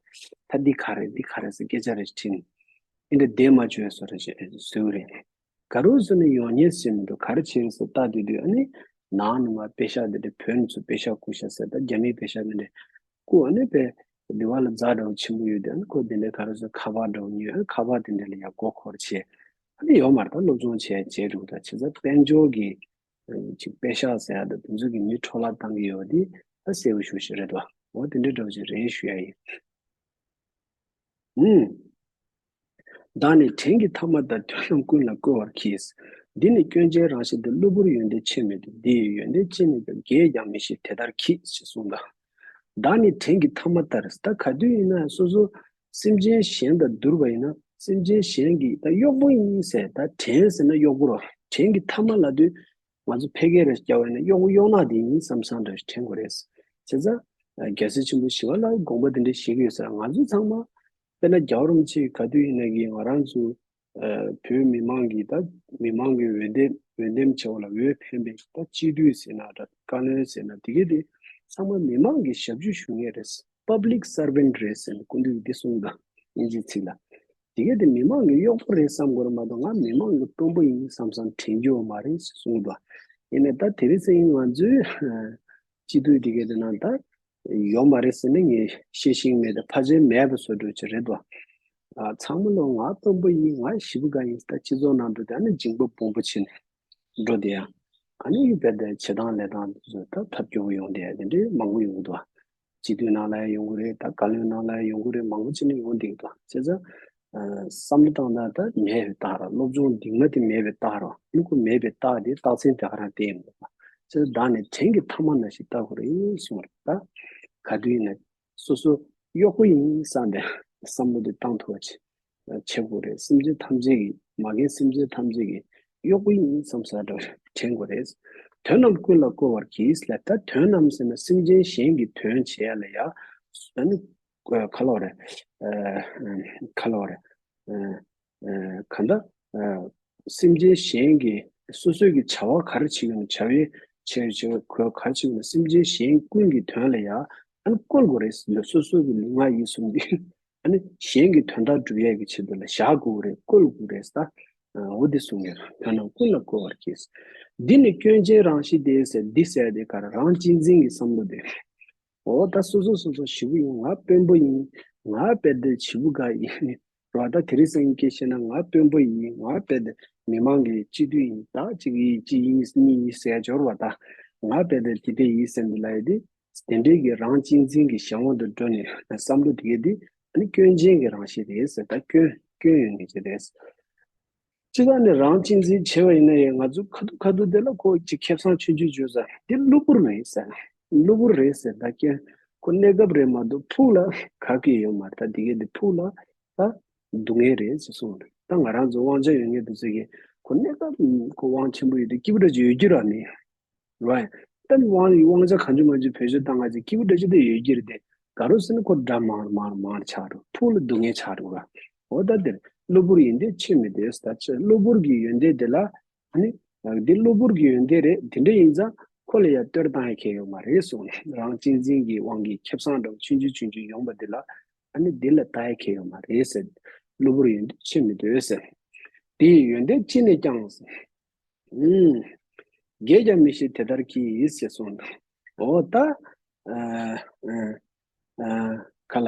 ད་འདི་ག་རེད་འདི་ག་རེད་ཟེར་སྐད་ཆ་རེ་དྲིས་ནས་འདི་འདྲ་བསྡད་མ་བྱོས་བཟོ་རེ་བཟོ་གི་རེད། ག་རུ་ཟེར་ན་ཡོང་ཉེས་ཟེར་མི་འདུག་ག་རེ་བྱེད་རེད་ཟེར་ལྟ་དུས་དུས་ཨ་ནི་ནང་ནས་མ་པེ་ཤག་འདི་འདྲ་བོད་ནས་ཚུར་པེ་ཤག་བསྐུར་ཤག་ཟེར་ད་རྒྱ་མིའི་པེ་ཤག་འདི་འདྲ་བསྐུར་ཨ་ནི་པེ་འདི་བ་ལ་རྫ་འདྲ་བོ་ཆེན་པོ་ཡོད་དུས་ཨ་ནི་ཁོ་འདི་འདྲ་ག་རེ་ཟེར་ཁ་པར་འདྲ་བོ་ཉོས་ཨ་ནི་ཁ་པར་འདི་འདྲ་ལ་ཡ་མགོ་འཁོར་བྱས་ཨ་ནི་ཡོད་མ་རེད། ད་སློབ་སྦྱོང་བྱས་བྱས་འདུག་ད་བྱས་ཙང་དཔལ་འབྱོར་གྱི་ཅིག་པེ་ཤག་ཟེར་ཡ་ད་དེ་ཚོ་གི་མི་འཕྲོ་བརླག་བཏང་གི་ཡོད་དེ་ད་གསལ་པོ་ཞུ་ཞིག་རེད་དོ། འོ་དེ་འདྲ་འདྲ་བོ་ཅིག་རེད་ཞུ་ཡ་ཡིན། ཨུམ། བདག་ནི་བྲན་གྱི་ཐ་མ་ལྟར་དོན་རྣམས་ཀུན་ལ་བཀོལ་བར་གྱིས། འདི་ནི་སྐྱོན་ཅན་རང་བཞིན་ཏེ། གློ་བུར་ཡོན་ཏན་ཆེ་མི་འདུག་འདི་ཡི་ཡོན་ཏན་ཅི་ནས་ཀྱང་། རྒས་ཀྱང་མི་ཤེས་དེ་ལྟར་གྱིས། ཞེས་གསུངས་ལ། བདག་ནི་བྲན་གྱི་ཐ་མ་ལྟར། ད་ག་དུས་ཡིན་ན་སོ་སོ་སེམས་ཅན་གཞན་དང་བསྡུར་བ་ཡིན་ན་སེམས་ཅན་གཞན་གྱིས་ད་གཡོག་པོ་ཡིན་ཟེར། ད་བྲན་ཟེར་ན་གཡོག་པོ་རོ། བྲན་གྱི་ཐ་མ་ལབ་དུས་ང་ཚོ་ཕལ་སྐད་རེ་བརྒྱབ་པ་ཡིན་ན་གཡོག་པོ་གཡོག་ནག་དེ་ཡིན་བསམ་བསམ་འདྲ་ཞིག་དྲན་དགོས་རེད། བྱས་ཙང་རྒྱལ་སྲས་ཆེན་པོ་ཞི་བ་ལྷའི་དགོངས་པ་དེ་འདྲ་བཞེས་ཀྱི་ཡོད་ས་རེད། ང་ཚོ་ཚང་མ་དཔེར་ན་རྒྱལ་བ་རིན་པོ་ཆེ་ག་དུས་ཡིན་ན་གི་ང་རང་ཚོ་བོད་མི་མང་གི་ད་མི་མང་གི་འོས་འདེམས་འོས་འདེམས་བྱས་པ་ལ་འོས་འཕེན་པའི་ད་སྤྱི་འཐུས་ཟེར་ན་ད་བཀའ་བློན་ཟེར་ན་དེ་གས་དེ་ཚང་མ་མི་མང་གི་ཞབས་ཞུ་ཞུ་མཁན་རེད། Public servant རེད་ཟེར་ནས་སྐུ་མདུན་གྱིས་འདི་གསུངས་དང་དབྱིན་ཇིའི་ཚིག་ལ། དེ་གས་དེ་མི་མང་གི་གཡོག་པོ་རེད་བསམ་དགོས་རེད་མ་གཏོགས་ང་མི་མང་གི་དཔོན་པོ་ཡིན་བསམ་བསམ་དྲན་རྒྱུ་ཡོད་མ་རེད་ཟེར་གསུངས་འདུག་ཡིན་ནའི་ད་དེ་རིང་སང་ཉིན་ང་ཚོའི་སྤྱི་འཐུས་དེ་གས་དེ་ནང་ད་ཡོད་མ་རེད་ཟེར་ནས་ངས་བཤད་ཤེས་ཀྱི་མེད་དེ་ཕལ་ཆེར་མེད་པ་བཟོ་འདྲ་ཅིག་རེད་འདུག་ཨ། ཚང་མ་ལོ་ང་དཔོན་པོ་ཡིན་ང་ཞེ་པོ་དགའ་ཡིན་ད་སྤྱི་ཚོགས་ནང་དུ་ད་ནི་འཇིང་པ་སྦོམ་པོ་བྱས་ནས་འགྲོ་བསྡད་ཡ། ཨ་ནི་ཡུལ་བས་དེ་བྱེད་སྟངས་ལས་སྟངས་དེ་ཚོ་ད་ཐབས་སྐྱོ་པོ་ཡོང་བསྡད་ཡ་དེ་འདྲའི་མང་པོ་ཡོང་གི་འདུག་ཨ། སྤྱི་འཐུས་ནང་ལ་ཡང་ཡོང་གི་རེད། ད་བཀའ་བློན་ནང་ལ་ཡང་ཡོང་གི་རེད། མང་པོ་ཅིག་ནས་ཡོང་བསྡད་ཀྱི་འདུག་བྱས་ཙང་། ཨ། བསམ་བློ་བཏང་ན་ད་མེད་པའི་རྟགས་ར། སློབ་སྦྱོང་འདི་མ་དེ་མེད་པའི་རྟགས་ར། ཨ་ནི་ཁོ་མེད་པའི་རྟགས་དེ་རྟགས་མཚན་དེ་ག་རང་བསྟན་ཡོང་གི་འདུག་བྱས་ཙང་བདག་ནི་བྲན་གྱི་ཐ་མ་ན་ཞེས་བལྟ་དགོས་རེད་གསུངས་རེད་ད། ག་དུས་ཡིན་ན་སོ་སོ་གཡོག་པོ་ཡིན་བསམ་པའི་བསམ་བློ་དེ་བཏང་ཐུབ་པ་བྱེད། བྱེད་དགོས་རེད། སེམས་ཅན་ཐམས་ཅད་ཀྱི་མ་རྒན་སེམས་ཅན་ཐམས་ཅད་ཀྱི་གཡོག་པོ་ཡིན་བསམ་ས་འདྲ་དྲན་དགོས་རེད། དོན་རྣམས་ཀུན་ལ་བཀོལ་བར་གྱིས་ལ། ད་དོན་རྣམས་ཟེར་ན་སེམས་ཅན་གཞན་གྱི་དོན་བྱེད་ཡ་ལ་ཡ། ཨ་ནི་ག་ལོག་རེད། ག་ལོག་རེད། གང་ལྟར། སེམས་ཅན་གཞན་གྱི་སོ་སོའི་གི་བྱ་བ་ག་རེ་བྱེད་ཀྱི་ཡོད་ན་བྱ་བའི་བྱེད་བྱེད་ག་རེ་བྱེད་ཀྱི་ཡོད་ན་སེམས་ཅན་གཞན་ཀུན་གྱི་དོན་ལ་ཡ་ཨ་ནི་བཀོལ་དགོས་རེད། སོ་སོ་གི་ལུས་ངག་ཡིད་གསུམ་འདི་ཨ་ནི་གཞན་གྱི་དོན་དག་སྒྲུབ་ཡས་ཀྱི་ཆེད་དུ་ལ་བཞག་དགོས་རེད། བཀོལ་དགོས་རེད་ད། འོ་འདི་གསུང་ཡོད། དོན་རྣམས་ཀུན་ལ་བཀོལ་བར་གྱིས། འདི་ནི་སྐྱོན་ཅན་རང་བཞིན་ཏེ་ཟེར་འདི་ཟེར་དེ་ག་རེ་རང་གཅེས་འཛིན་གྱི་བསམ་བློ་དེ། འོ་ད་སོ་སོ་སོ་སོ་ཞེ་པོ་ཡིན། ང་དཔོན་པོ་ཡིན། ང་དཔེ་དེ་ཞེ་པོ་དགའ་ཡིན། རོ་ད་དེ་རིང་སང་ཉིན་སྐད་བཤད་ན་ང་དཔོན་པོ་ཡིན། ང་དཔེ་དེ་མི་མང་གི་སྤྱི་འཐུས་ཡིན། ད་གཅིག་ཡིན་གཅིག་ཡིན་གཉིས་ཡིན་ཟེར་འབྱོར་བ་ད། ང་དཔེ་དེ་དེ་དེ་ཡིན་ཟེར་འདི་ལ་ཡི་དེ། དེ་འདྲའི་གི་རང་གཅེས་འཛིན་གྱི་གཞན་དབང་དུ་འགྲོ་ནས་བསམ་བློ་དེ་གས་དེ་ཨ་ནི་སྐྱོན་ཅན་གྱི་རང་བཞིན་རེད་ཟེར། ད་སྐྱོན་སྐྱོན་ཡོད་ངེས་ཅན་རེད། སྤྱི་བཏང་ནས་རང་གཅེས་འཛིན་བྱས་པ་ཡིན་ན་ཡང་ང་ཚོ་ཁ་ཐུག་ཁ་ཐུག་དེ་ལ་ཁོ་ཅིག་ཁེ་བཟང་ཆུང་ཆུང་བརྗོད་ས་དེ་གློ་བུར་རེད་ཟེར། གློ་བུར་རེད་ཟེར། ད་ཀྱང་ཁོ་གནས་སྐབས་རེད་མ་གཏོགས་ཕུགས་ལ་ག་གེ་ཡོད་མ་རེད། ད་དེ་གས་དེ་ཕུགས་ལ་ད་སྡུག་བསྔལ་རེད་ཟེར་གསུངས་རེད། ད་ང་རང་ཚོ་དབང་ཆ་ཡོད་མཁན་དེ་ཚོ་གིས་ཁོ་གནས་སྐབས་ཁོ་དབང་ཆེན་པོ་ཡོད་དུས་སྐྱིད་པོ་འདྲ་ཅིག་ཡོད་རྒྱུ་ར་མེད། རེད། ད་དབང་དབང་ཆ་གང་བྱུང་མང་བྱུང་བེད་སྤྱོད་བཏང་ང་ཅིག་སྐྱིད་པོ་འདྲ་ཅིག་དེ་ཡོད་རྒྱུ་རེད་དེ། ག་རེ་ཟེར་ན་ཁོ་དགྲ་མང་མང་མང་ཆགས་འགྲོ། ཕུགས་ལ་སྡུག་བསྔལ་ཆགས་འགྲོ་ར། འོ་ད་དེར་གློ་བུར་ཡོན་ཏན་ཆེ་མི་འདོད་ཟེར། ད་ཆེ་གློ་བུར་གྱི་ཡོན་ཏན་དེ་ལ་ཨ་ནི་འདི་གློ་བུར་གྱི་ཡོན་ཏན་རེད། དེ་འདྲ་ཡིན་ཙང་ཁོ་ལ་ཡ་བསྟོད་བཏང་ཡ་གལ་ཡོད་མ་རེད་གསུངས་ནས། རང་གཅེས་འཛིན་གྱི་དབང་གིས་ཁེ་བཟང་འདྲ་བོ་ཆུང་ཆུང་ཆུང་ཆུང་ཡོང་བ་འདི་ལ་ཨ་ནི་འདི་ལ་ལྟ་ཡ་གལ་ཡོད་མ་རེད་ཟེར། གློ་བུར་ཡོན་ཏན་ཆེ་མི་འདོད་ཟེར། དེ་ཡི་ཡོན་ཏན་ཅི་ནས་ཀྱང་། ཨུམ། རྒས་ཀྱང་མི་ཤེས་དེ་ལྟར་གྱིས་ཟེར་གསུངས་འདུག་འོ་ད། ཨ། ཨ། ཨ། ག་ལ།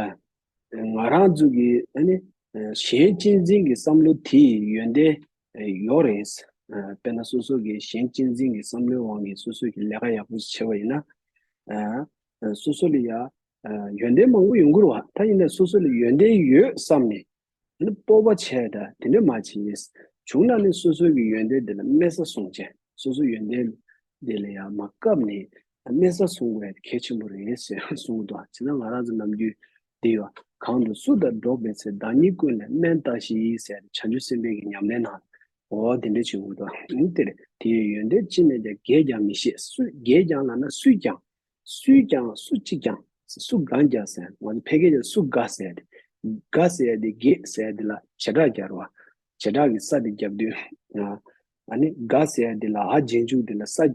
ང་རང་ཚོ་གི་ཨ་ནི། ཨ། གཞན་གཅེས་འཛིན་གྱི་བསམ་བློ་དེ་ཡི་ཡོན་ཏན་ཡོད་རེད། ཨ། དཔེར་ན་སོ་སོ་གི་གཞན་གཅེས་འཛིན་གྱི་བསམ་བློའི་དབང་གིས་སོ་སོ་གི་ལས་ཀ་ཡག་པོ་ཞིག་བྱས་པ་ཡིན་ན། ཨ། སོ་སོ་ལ་ཡ། ཨ། ཡོན་ཏན་མང་པོ་ཡོང་གི་རེད་བ། ད་ཡིན་ན་སོ་སོ་ལ་ཡོན་ཏན་ཡོད་བསམ་ནས། ཨ་ནི་སྤོབས་པ་བྱས་ད་དེ་འདྲ་མ་བྱེད། བྱུང་ན་ནི་སོ་སོ་གི་ཡོན་ཏན་དེ་ལ་དམན་ས་སོང་བྱས། སོ་སོ་ཡོན་ཏན་དེ་ལ་ཡང་མ་བཀབ་ནས་ དམན་ས་བཟུང་དགོས་ཡ་དེ་གལ་ཆེན་པོ་རེད་ཟེར་གསུང་གི་འདུག་བྱས་ཙང་ང་རང་ཚོ་ནམ་རྒྱུན་འདི་ཡོད། གང་དུ་སུ་དང་འགྲོགས་པའི་ཚེ། བདག་ཉིད་ཀུན་ལས་དམན་བལྟ་ཞིག་ཟེར་ཏེ་བྱང་ཆུབ་སེམས་དཔའི་གི་ཉམས་ལེན་ནང་འོ་དེ་འདྲ་བྱེད་དགོས་འདུག་ཨང་། དེ་རེད། དེ་ཡི་ཡོན་ཏན་ཅི་ནས་ཀྱང་། བརྒྱད་ཀྱང་མི་ཤེས། སུས་བརྒྱད་ཀྱང་ལབ་ན་སུས་ཀྱང་། སུས་ཀྱང་སུ་གཅིག་ཀྱང་། སུ་གང་ཀྱང་ཟེར། ང་ཚོ་ཕལ་སྐད་ཀྱང་སུ་ག་ཟེར་ཏེ། ག་ཟེར་ཏེ་བརྒྱད་ཟེར་ཏེ་ལ་བྱེ་བྲག་སྦྱར་བ། བྱེ་བྲག་གི་ས་དེ་རྒྱབ་དུས། ཨ་ནི་ག་ཟེར་ཏེ་ལ་འ་རྗེས་འཇུག་དེ་ལ་ས་འ་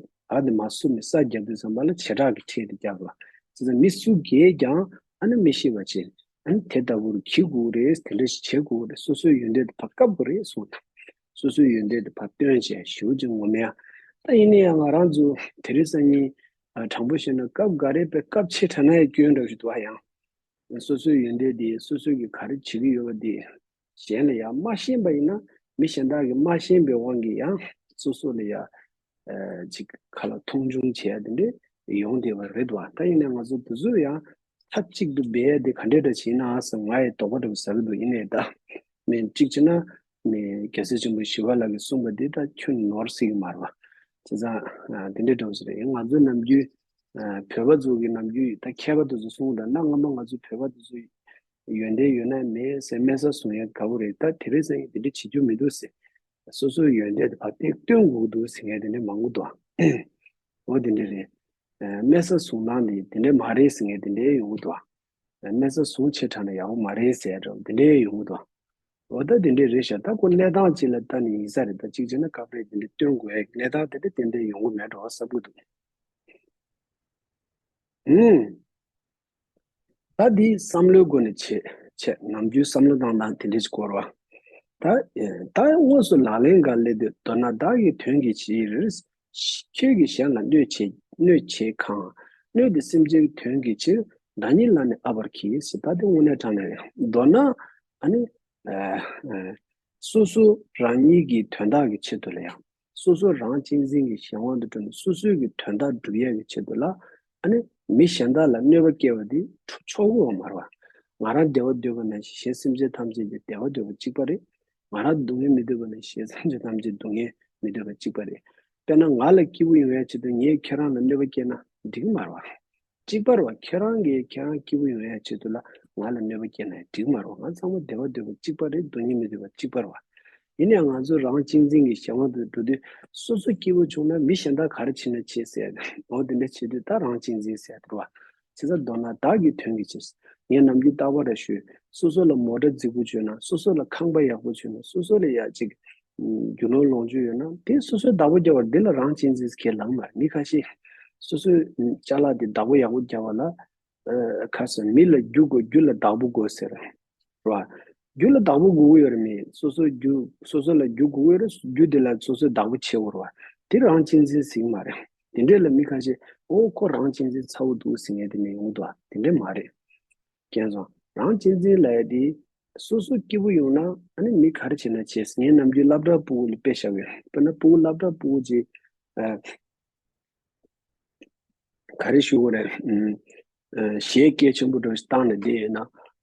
དེ་མ་སུ་མི་ས་རྒྱབ་དུས་ཙམ་པ་ལ་བྱེ་བྲག་གི་ཕྲད་དེ་རྒྱབ་པ། བྱས་ཙང་མི་སུ་བརྒྱད་ཀྱང་ཨ་ནི་མི་ཤེས་པ་བྱས། ཨ་ནི་དེ་ལྟ་བུར་གྱིས་དགོས་རེད། དེ་འདྲ་ཞིག་བྱེད་དགོས་རེད། སོ་སོའི་ཡོན་ཏན་དེ་ཕར་བཀབ་དགོས་རེད་གསུངས། སོ་སོའི་ཡོན་ཏན་དེ་ཕར་སྟོན་བྱས་ཞེ་པོ་ཅིག་ངོམ་ཡ། ད་ཡིན་ན་ཡང་ང་རང་ཚོ་དེ་རིང་སང་ཉིན་དྲང་པོ་བཤད་ན་སྐབས་འགའ་རེ་དཔེ་སྐབས་ཆེ་དྲགས་ན་ཡང་སྐྱོན་འདྲ་ཞིག་འདུག་ཨ། ཡང་སོ་སོའི་ཡོན་ཏན་དེ་སོ་སོ་གིས་ག་རེ་བྱེད་ཀྱི་ཡོད་པ་དེ་གཞན་ལ་ཡང་མ་ཤེས་པ་ཡིན་ན། མི་གཞན་དག་གིས་མ་ཤེས་པའི་དབང་གིས་ཡང་སོ་སོ་ལ་ཡང་ཅིག་ཁ་ལ་མཐོང་ཆུང་བྱེད་ཡ་དེ་འདྲ་ཡོང་བསྡད་པ་རེད་བ། ད་ཡིན་ན་ང་ཚོ་དེ་ཚོ་ཡང་མཐའ་གཅིག་ཏུ་སྦས་ཡ་དེ་ག་འདྲ་འདྲ་བྱེད་ན་ཟེར་ང་ཡི་དོགས་པ་འདྲ་བོ་ཟ་གི་འདུག་ཡིན་ནའི་ད་མིན་གཅིག་བྱས་ན་མི་རྒྱལ་སྲས་ཆེན་པོ་ཞི་བ་ལྷ་གིས་གསུངས་པ་འདི་ད་ཁྱོན་ནོར་སྲིད་ཀྱི་མ་རེད་བ། བྱས་ཙང་དེ་འདྲ་འདྲ་བོ་ཟེར་ཡིན། ང་ཚོ་ནམ་རྒྱུན་བོད་པ་ཚོ་གི་ནམ་རྒྱུན་ད་མཁས་པ་དེ་ཚོ་གསུངས་དང་། གནའ་སྔ་མོ་ང་ཚོ་བོད་པ་དེ་ཚོ་ཡོན་ཏན་ཡོད་ན་མེད་ཟེར་དམན་ས་བཟུང་ཡ་དགའ་པོ་རེད། ད་དེ་རིང་སང་ཉིན་དེ་འདྲ་བྱེད་རྒྱུ་མི་འདུག་ཟེར། སོ་སོའི་ཡོན་ཏན་དེ་ཕར་ཏེ་སྟོན་དགོས་འདུག་ཟེར་མཁན་དེ་འདྲ་མང་པོ་འདུག་འོ་དེ་འདྲ་རེད། དམན་ས་བཟུང་སྟངས་དེ་དེ་འདྲ་མ་རེད་ཟེར་མཁན་དེ་འདྲ་ཡོང་གི་འདུག་དམན་ས་བཟུང་ཆེ་དྲགས་ན་ཡག་པོ་མ་རེད་ཟེར་འདྲ་དེ་འདྲ་ཡོང་གི་འདུག་འོ་ད་དེ་འདྲ་རེད་ཤག་ད་ཁོ་གནས་སྟངས་ཅིག་ལ་ལྟ་ནས་ཡིན་ས་རེད། ད་གཅིག་བྱས་ན་སྐབས་རེ་དེ་འདྲ་སྟོན་དགོས་ཡ་གནས་སྟངས་དེ་འདྲ་ཏན་ཏན་ཡོང་གི་མེད་འགྲོ་བསམ་གྱི་འདུག་ཨུམ། ད་འདི་བསམ་བློའི་སྒོ་ནས་བྱེད་བྱེད། ནམ་རྒྱུན་བསམ་བློ་བཏང་སྟངས་དེ་འདྲ་ཞིག་དགོས་རེད་བ། ད་ད་དངོས་སུ་ལག་ལེན་འགའ་ལས་དུས། མདོར་ན་བདག་གི་དོན་གྱི་ཕྱིར། ཁྱོད་ཀྱིས་གཞན་ལ་གནོད་བྱེད་གནོད་བྱེད་གང་། གནོད་དེ་སེམས་ཅན་དོན་གྱི་ཕྱིར། བདག་ཉིད་ལ་ནི་ཨ་བར་གྱིས་ཟེར། ད་དེ་དངོས་གནས་དྲང་གནས་རེད། མདོར་ན་ཨ་ནི་ཨ་ཨ་སོ་སོ་རང་ཉིད་ཀྱི་དོན་དག་གི་ཆེད་དུ་ལ་ཡང་། སོ་སོ་རང་གཅེས་འཛིན་གྱི་གཞན་དབང་དུ་གྲུབ་ནས་སོ་སོའི་གི་དོན་དག་སྒྲུབ་ཡས་ཀྱི་ཆེད་དུ་ལ། ཨ་ནི་མི་གཞན་དག་ལ་གནོད་པ་སྐྱེལ་བ་འདི་ཆོག་གི་ཡོད་མ་རེད་བ། ང་རང་བདེ་བ་འདོད་པ་ནང་བཞིན་གཞན་སེམས་ཅན་ཐམས་ཅད་ཀྱི་བདེ་བ་འདོད་པ་གཅིག་པ་རེད། ང་རང་སྡུག་བསྔལ་མི་འདོད་པ་ནང་བཞིན་གཞན་སེམས་ཅན་ཐམས་ཅད་སྡུག་བསྔལ་མི་འདོད་པ་གཅིག་པ་རེད། དཔེར་ན་ང་ལ་སྐྱིད་པོ་ཡོང་ཡས་ཆེད་དུ་ངས་ཁྱེད་རང་ལ་གནོད་པ་སྐྱེལ་ན་འགྲིག་གི་མ་རེད་བ། གཅིག་པ་རེད་བ། ཁྱེད་རང་གིས་ཁྱེད་རང་སྐྱིད་པོ་ཡོང་ཡ་ཆེད་དུ་ལ་ང་ལ་གནོད་པ་སྐྱེལ་ན་འགྲིག་མ་རེད་བ། ང་ཚང་མ་བདེ་བ་འདོད་པ་གཅིག་པ་རེད། སྡུག་བསྔལ་མི་འདོད་པ་གཅིག་པ་རེད་བ། ཡིན་ནའང་ང་ཚོ་རང་གཅེས་འཛིན་གྱི་གཞན་དབང་དུ་འགྲོ་དུས་སོ་སོ་སྐྱིད་པོ་བྱུང་ན་མི་གཞན་དག་ག་རེ་བྱེད་ན་བྱེད་ཟེར། འོ་དེ་འདྲ་བྱེད་དུས་ད་རང་གཅེས་འཛིན་ཟེར་དེ་རེད་བ། བྱས་ཙང་མདོར་ན་བདག་གི་དོན་གྱི་ཕྱིར། ངས་ནམ་རྒྱུན་རྟག་པར་ར་ཞུ། སོ་སོ་ལ་མོ་ཊ་རྫིག་པོ་བྱུང་ན། སོ་སོ་ལ་ཁང་པ་ཡག་པོ་བྱུང་ན། སོ་སོ་ལ་ཡ་གཅིག་རྒྱུ་ནོར་ལོངས་སྤྱོད་ཡོད་ན་དེ་སོ་སོའི་བདག་པོ་རྒྱག་པར་འདི་ལ་རང་གཅེས་འཛིན་ཟེར་མཁན་ལབ་མ་རེད། མི་ཁ་ཤས་སོ་སོའི་ཅ་ལག་དེ་བདག་པོ་ཡག་པོ་རྒྱག་པ་ལ་ཨ་ཁ་སང་མི་ལ་རྒྱུ་དགོས། རྒྱུ་ལ་བདག་པོ་དགོས་ཟེར། རེད་བ། རྒྱུ་ལ་བདག་པོ་དགོས་ཀྱི་ཡོད་རེད། མི་སོ་སོ་རྒྱུ་སོ་སོ་ལ་རྒྱུ་དགོས་ཀྱི་ཡོད་རེད། རྒྱུ་དེ་ལ་སོ་སོའི་བདག་པོ་བྱེད་དགོས་རེད་བ། དེ་རང་གཅེས་འཛིན་ཟེར་གྱི་མ་རེད། དེ་འདྲས་ལ་མི་ཁ་ཤས་ཨོ་ཁོ་རང་གཅེས་འཛིན་ཚ་བོ་འདུག་ཟེར་མཁན་དེ་ནས་ཡོང་གི་འདུག་བ། དེ་འདྲས་མ་རེད། མཁྱེན་སོང་། རང་གཅེས་འཛིན་ལབ་ཡ་དེ་སོ་སོ་སྐྱིད་པོ་ཡོང་ན་ཨ་ནི་མི་ག་རེ་བྱེད་ན་བྱེད་ཟེར། ངས་ནམ་རྒྱུན་སློབ་གྲྭ་ཕྲུ་གུ་ལ་དཔེ་བཞག་ཡོད། དཔེར་ན་ཕྲུ་གུ་སློབ་གྲྭ་ཕྲུ་གུ་ཅིག་ཨ་ག་རེ་ཞུ་དགོས་རེད། ཨ་གཞས་སྐད་ཆེན་པོ་འདྲ་བོ་ཞིག་བཏང་ནས་བསྡད་ཡོད་ན།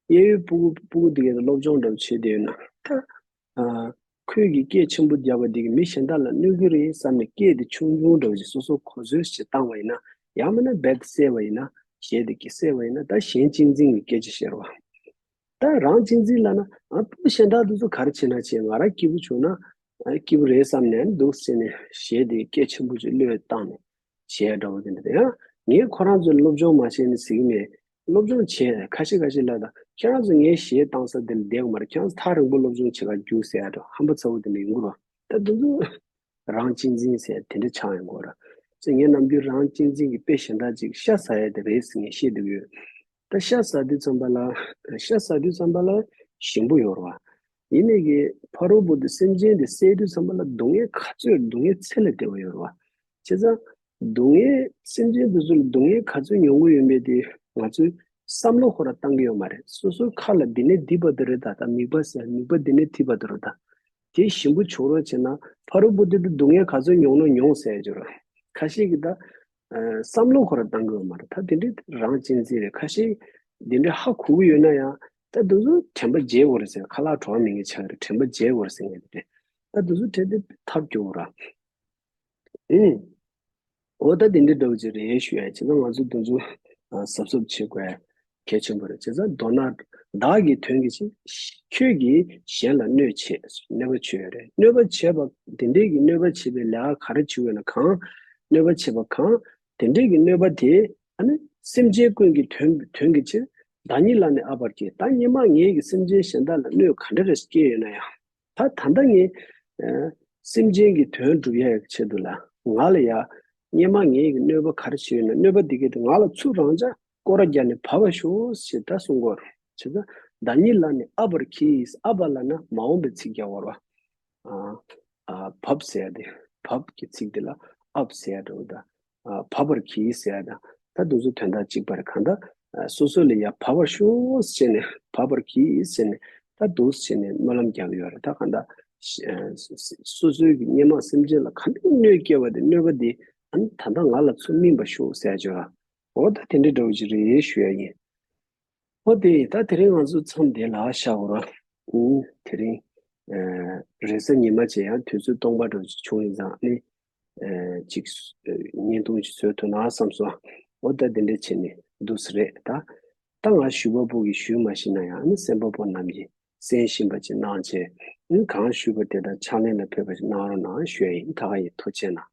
གཡས་གཡོན་ཕྲུ་གུ་ཕྲུ་གུ་དེ་གས་སློབ་སྦྱོང་འདྲ་བོ་བྱེད་བསྡད་ཡོད་ན། ད་ཨ་ཁོས་ཀྱིས་སྐད་ཆེན་པོ་བརྒྱབ་པ་དེ་གིས་མི་གཞན་དག་ལ་གནོད་ཀྱི་རེད་བསམ་ནས་སྐད་དེ་ཆུང་ཆུང་འདྲ་བོ་ཞིག་སོ་སོ་གོ་ཚོད་ཞིག་བཏང་བ་ཡིན་ན། ཡང་མིན་ན་རྦད་དེ་བསད་པ་ཡིན་ན། གཞས་དེ་གིས་བསད་པ་ཡིན་ན་ད་གཞན་གཅེས་འཛིན་གྱི་སྐད་ཆ་བཤད་རེད་བ། ད་རང་གཅེས་འཛིན་ལབ་ན་ཨ་ཕྲུ་གུ་གཞན་དག་དེ་ཚོ་ག་རེ་བྱེད་ན་བྱེད། ང་རང་སྐྱིད་པོ་བྱུང་ན་ཨ་སྐྱིད་པོ་རེད་བསམ་ནས་འདུག་ཟེར་ནས་གཞས་དེ་སྐད་ཆེན་པོ་ཅིག་བློས་བཏང་ནས་བྱས་འདྲ་བོ་དེ་འདྲ་རེད། ཡང་ངས་ཁོ་རང་ཚོ་སློབ་སྦྱོང་མ་བྱས་ནས་ཟེར་གྱི་མེད། སློབ་སྦྱོང་བྱས། ཁ་ཤས་ཁ་ཤས་ལ་ད་ཁྱེད་རང་ཚོ་ངའི་གཞས་བཏང་ས་དེ་ལ་བསྡད་ཡོད་མ་རེད། ཁྱེད་རང་ཚོ་ཐག་རིང་པོ་སློབ་སྦྱོང་བྱེད་གར་རྒྱུགས་ཟེར་ཡ་འདྲ་ཧམ་པ་ཚ་བོ་དེ་འདྲ་ཡོང་གི་རེད་བ། ད་དེ་ཚོ་རང་གཅེས་འཛིན་ཟེར་དེ་འདྲ་ཆགས་ཡོང་གི་རེད། ཙི་ངས་ནམ་རྒྱུན་རང་གཅེས་འཛིན་གྱི་དཔེ་གཞན་དག་ཅིག་ཤ་ཟ་ཡ་དེ་རེད་ཟེར་ངས་བཤད་བསྡད་ཀྱི་ཡོད། ད་ཤ་ཟ་དུས་ཙམ་པ་ལ་ཤ་ཟ་དུས་ཙམ་པ་ལ་ཞིམ་པོ་ཡོད་རེད་བ། ཡིན་ནའི་གི་ཕ་རོལ་པོ་དེ་སེམས་ཅན་དེ་བསད་དུས་ཙམ་པ་ལ་སྡུག་བསྔལ་ག་ཚོད་སྡུག་བསྔལ་ཚད་ལས་འདས་པ་ཡོད་རེད་བ། བྱས་ཙང་སྡུག་བསྔལ་སེམས་ཅན་དེ་ཚོ་ལ་སྡུག་བསྔལ་ག་ཚོད་མྱོང་གི་ཡོད་མེད་དེ་ང་ཚོས་བསམ་བློ་ཁོ་ར་བཏང་གི་ཡོད་མ་རེད། སོ་སོའི་ཁ་ལ་འདི་ནས་འདི་བར་དུ་རེད། ད་ལྟ་མིད་པ་ཟེར་མིད་པ་འདི་ནས་འདི་བར་དུ་རེད། ད་དེ་ཞིམ་པོ་བྱུང་རོགས་བྱས་ན་ཕ་རོལ་པོ་དེ་དུ་སྡུག་བསྔལ་ག་ཚོད་མྱོང་ན་མྱོང་ཟེར་རྒྱུ་རེད། ཁ་ཤས་ཀྱིས་ད་ཨ་བསམ་བློ་ཁོ་ར་བཏང་གི་ཡོད་མ་རེད། ད་དེ་འདྲའི་རང་གཅེས་འཛིན་རེད། ཁ་ཤས་འདི་འདྲའི་ཧ་གོ་གི་ཡོད་ན་ཡང་ད་དེ་ཚོ་དྲན་པ་བརྗེད་དགོས་རེད་ཟེར། ཁ་ལག་བྲོ་བ་མེད་མཁན་ཆགས་རེད། དྲན་པ་བརྗེད་དགོས་རེད་ཟེར་མཁན་དེ་རེད། ད་དེ་ཚོ་དྲན་ཏེ་ཐབས་སྐྱོ་བོ་ར། ཨེ། འོ་ད་དེ་འདྲ་འདྲ་བོ་ཅིག་རེད་ཞུ་ཡ། བྱས་ཙང་ང་ཚོ་འདི་ཚོ་ཨ་གཟབ་གཟབ་བྱེད་དགོས་གལ་ཆེན་པོ་རེད། བྱས་ཙང་མདོར་ན་བདག་གིས་དོན་གྱི་ཕྱིར། ཁྱོད་ཀྱིས་གཞན་ལ་གནོད་བྱེད། གནོད་པ་བྱེད་ཡོད་རེད། གནོད་པ་བྱས་པ་དེ་འདྲས་ཀྱི་གནོད་པ་བྱེད་པའི་ལས་ཀ་ག་རེ་བྱེད་ཡོད་ན། གང་གནོད་པ་བྱས་པ་གང་། དེ་འདྲས་ཀྱི་གནོད་པ་དེ་ཨ་ནི་སེམས་ཅན་ཀུན་གྱི་དོན་དོན་གྱི་ཕྱིར། བདག་ཉིད་ལ་ནི་ཨ་བར་གྱིས། ད་སྔོན་མ་ངེད་ཀྱིས་སེམས་ཅན་གཞན་དག་ལ་གནོད་ག་འདྲ་རེ་བསྐྱལ་ཡོད་ན་ཡང་། ད་ད་ལྟ་ངས་ཨ་སེམས་ཅན་གྱི་དོན་སྒྲུབ་ཡ་ཡི་ཆེད་དུ་ལ་ང་ལ་ཡ། སྔོན་མ་ངེད་ཀྱིས་གནོད་པ་ག་རེ་བྱས་ཡོད་ན། གནོད་པ་འདི་གས་དེ་ང་ལ་ཚུར་རང་ཅག་སྐོར་ར་རྒྱག་ནས་བབས་པར་ཤོག་ཞེས་ད་གསུང་གི་ཡོད་རེད། བྱས་ཙང་བདག་ཉིད་ལ་ནི་ཨ་བར་གྱིས། ཨ་བར་ལབ་ན་མ་འོངས་པའི་ཚིག་རྒྱག་པ་རེད་བ། ཨ་ཨ་བབས་ཟེར་ཡ་དེ། བབས་ཀྱི་ཚིག་དེ་ལ་ཨ་བར་ཟེར་ཡ་འདྲ་བོ་དང་། ཨ་བབས་པར་གྱིས་ཟེར་ཡ་དང་། ད་འདི་ཚོ་དོན་དག་གཅིག་པ་རེད། གང་ལྟར་ཨ་སོ་སོ་ལ་ཡ་བབས་པར་ཤོག་ཟེར་ནས། བབས་པར་གྱིས་ཟེར་ནས་ད་འདུག་ཟེར་ནས་སྨོན་ལམ་རྒྱག་གི་ཡོད་རེད། ད་གང་ལྟར་ཨ་སོ་སོའི་གི་སྔོན་མ་སེམས་ཅན་ལ་ག་འདྲ་གནོད་སྐྱེལ་བ་དེ། གནོད་པ་དེ་ཨ་ནི་ད་ལྟ་ང་ལ་ཚུར་སྨིན་པར་ཤོག་ཟེར་ཡ་ཅིག་ཡོད་རེད། འོ་ད་དེ་འདྲ་འདྲ་བོ་ཅིག་རེད་ཞུ་ཡ་ཡིན། འོ་དེ་ད་དེ་རིང་ང་ཚོ་མཚམས་འདི་ལ་བཞག་གོ་ར། ཨུ། དེ་རིང་ཨ་རེས་གཟའ་ཉི་མ་བྱས་ཡང་དུས་ཚོད་སྟོང་པ་འདྲ་བོ་ཅིག་བྱུང་ཡིན་ཙང་ནི། ཨ་ཅིག་ཨ་བརྙན་ཐུང་ཅིག་བཟོ་ཐུབ་ན་བསམ་སོང་། འོ་ད་དེ་འདྲ་བྱས་ནས་འདུག་སེ་རེད་ད། ད་ང་ཞུ་བ་པོ་གིས་ཞུས་མ་ཤེས་ན་ཡང་ནི་གསན་པ་པོ་རྣམས་ཀྱིས་གསན་ཤེས་པ་ཅིག་གནང་བྱས། ཨ་གང་ཞུས་པ་དེ་དག་ཕྱག་ལེན་ལ་ཕོད་པ་ཅིག་གནང་རོགས་གནང་ཞུ་ཡ་ཡིན། ད་ག་ཡིན། ཐུགས་རྗེ་གནང་།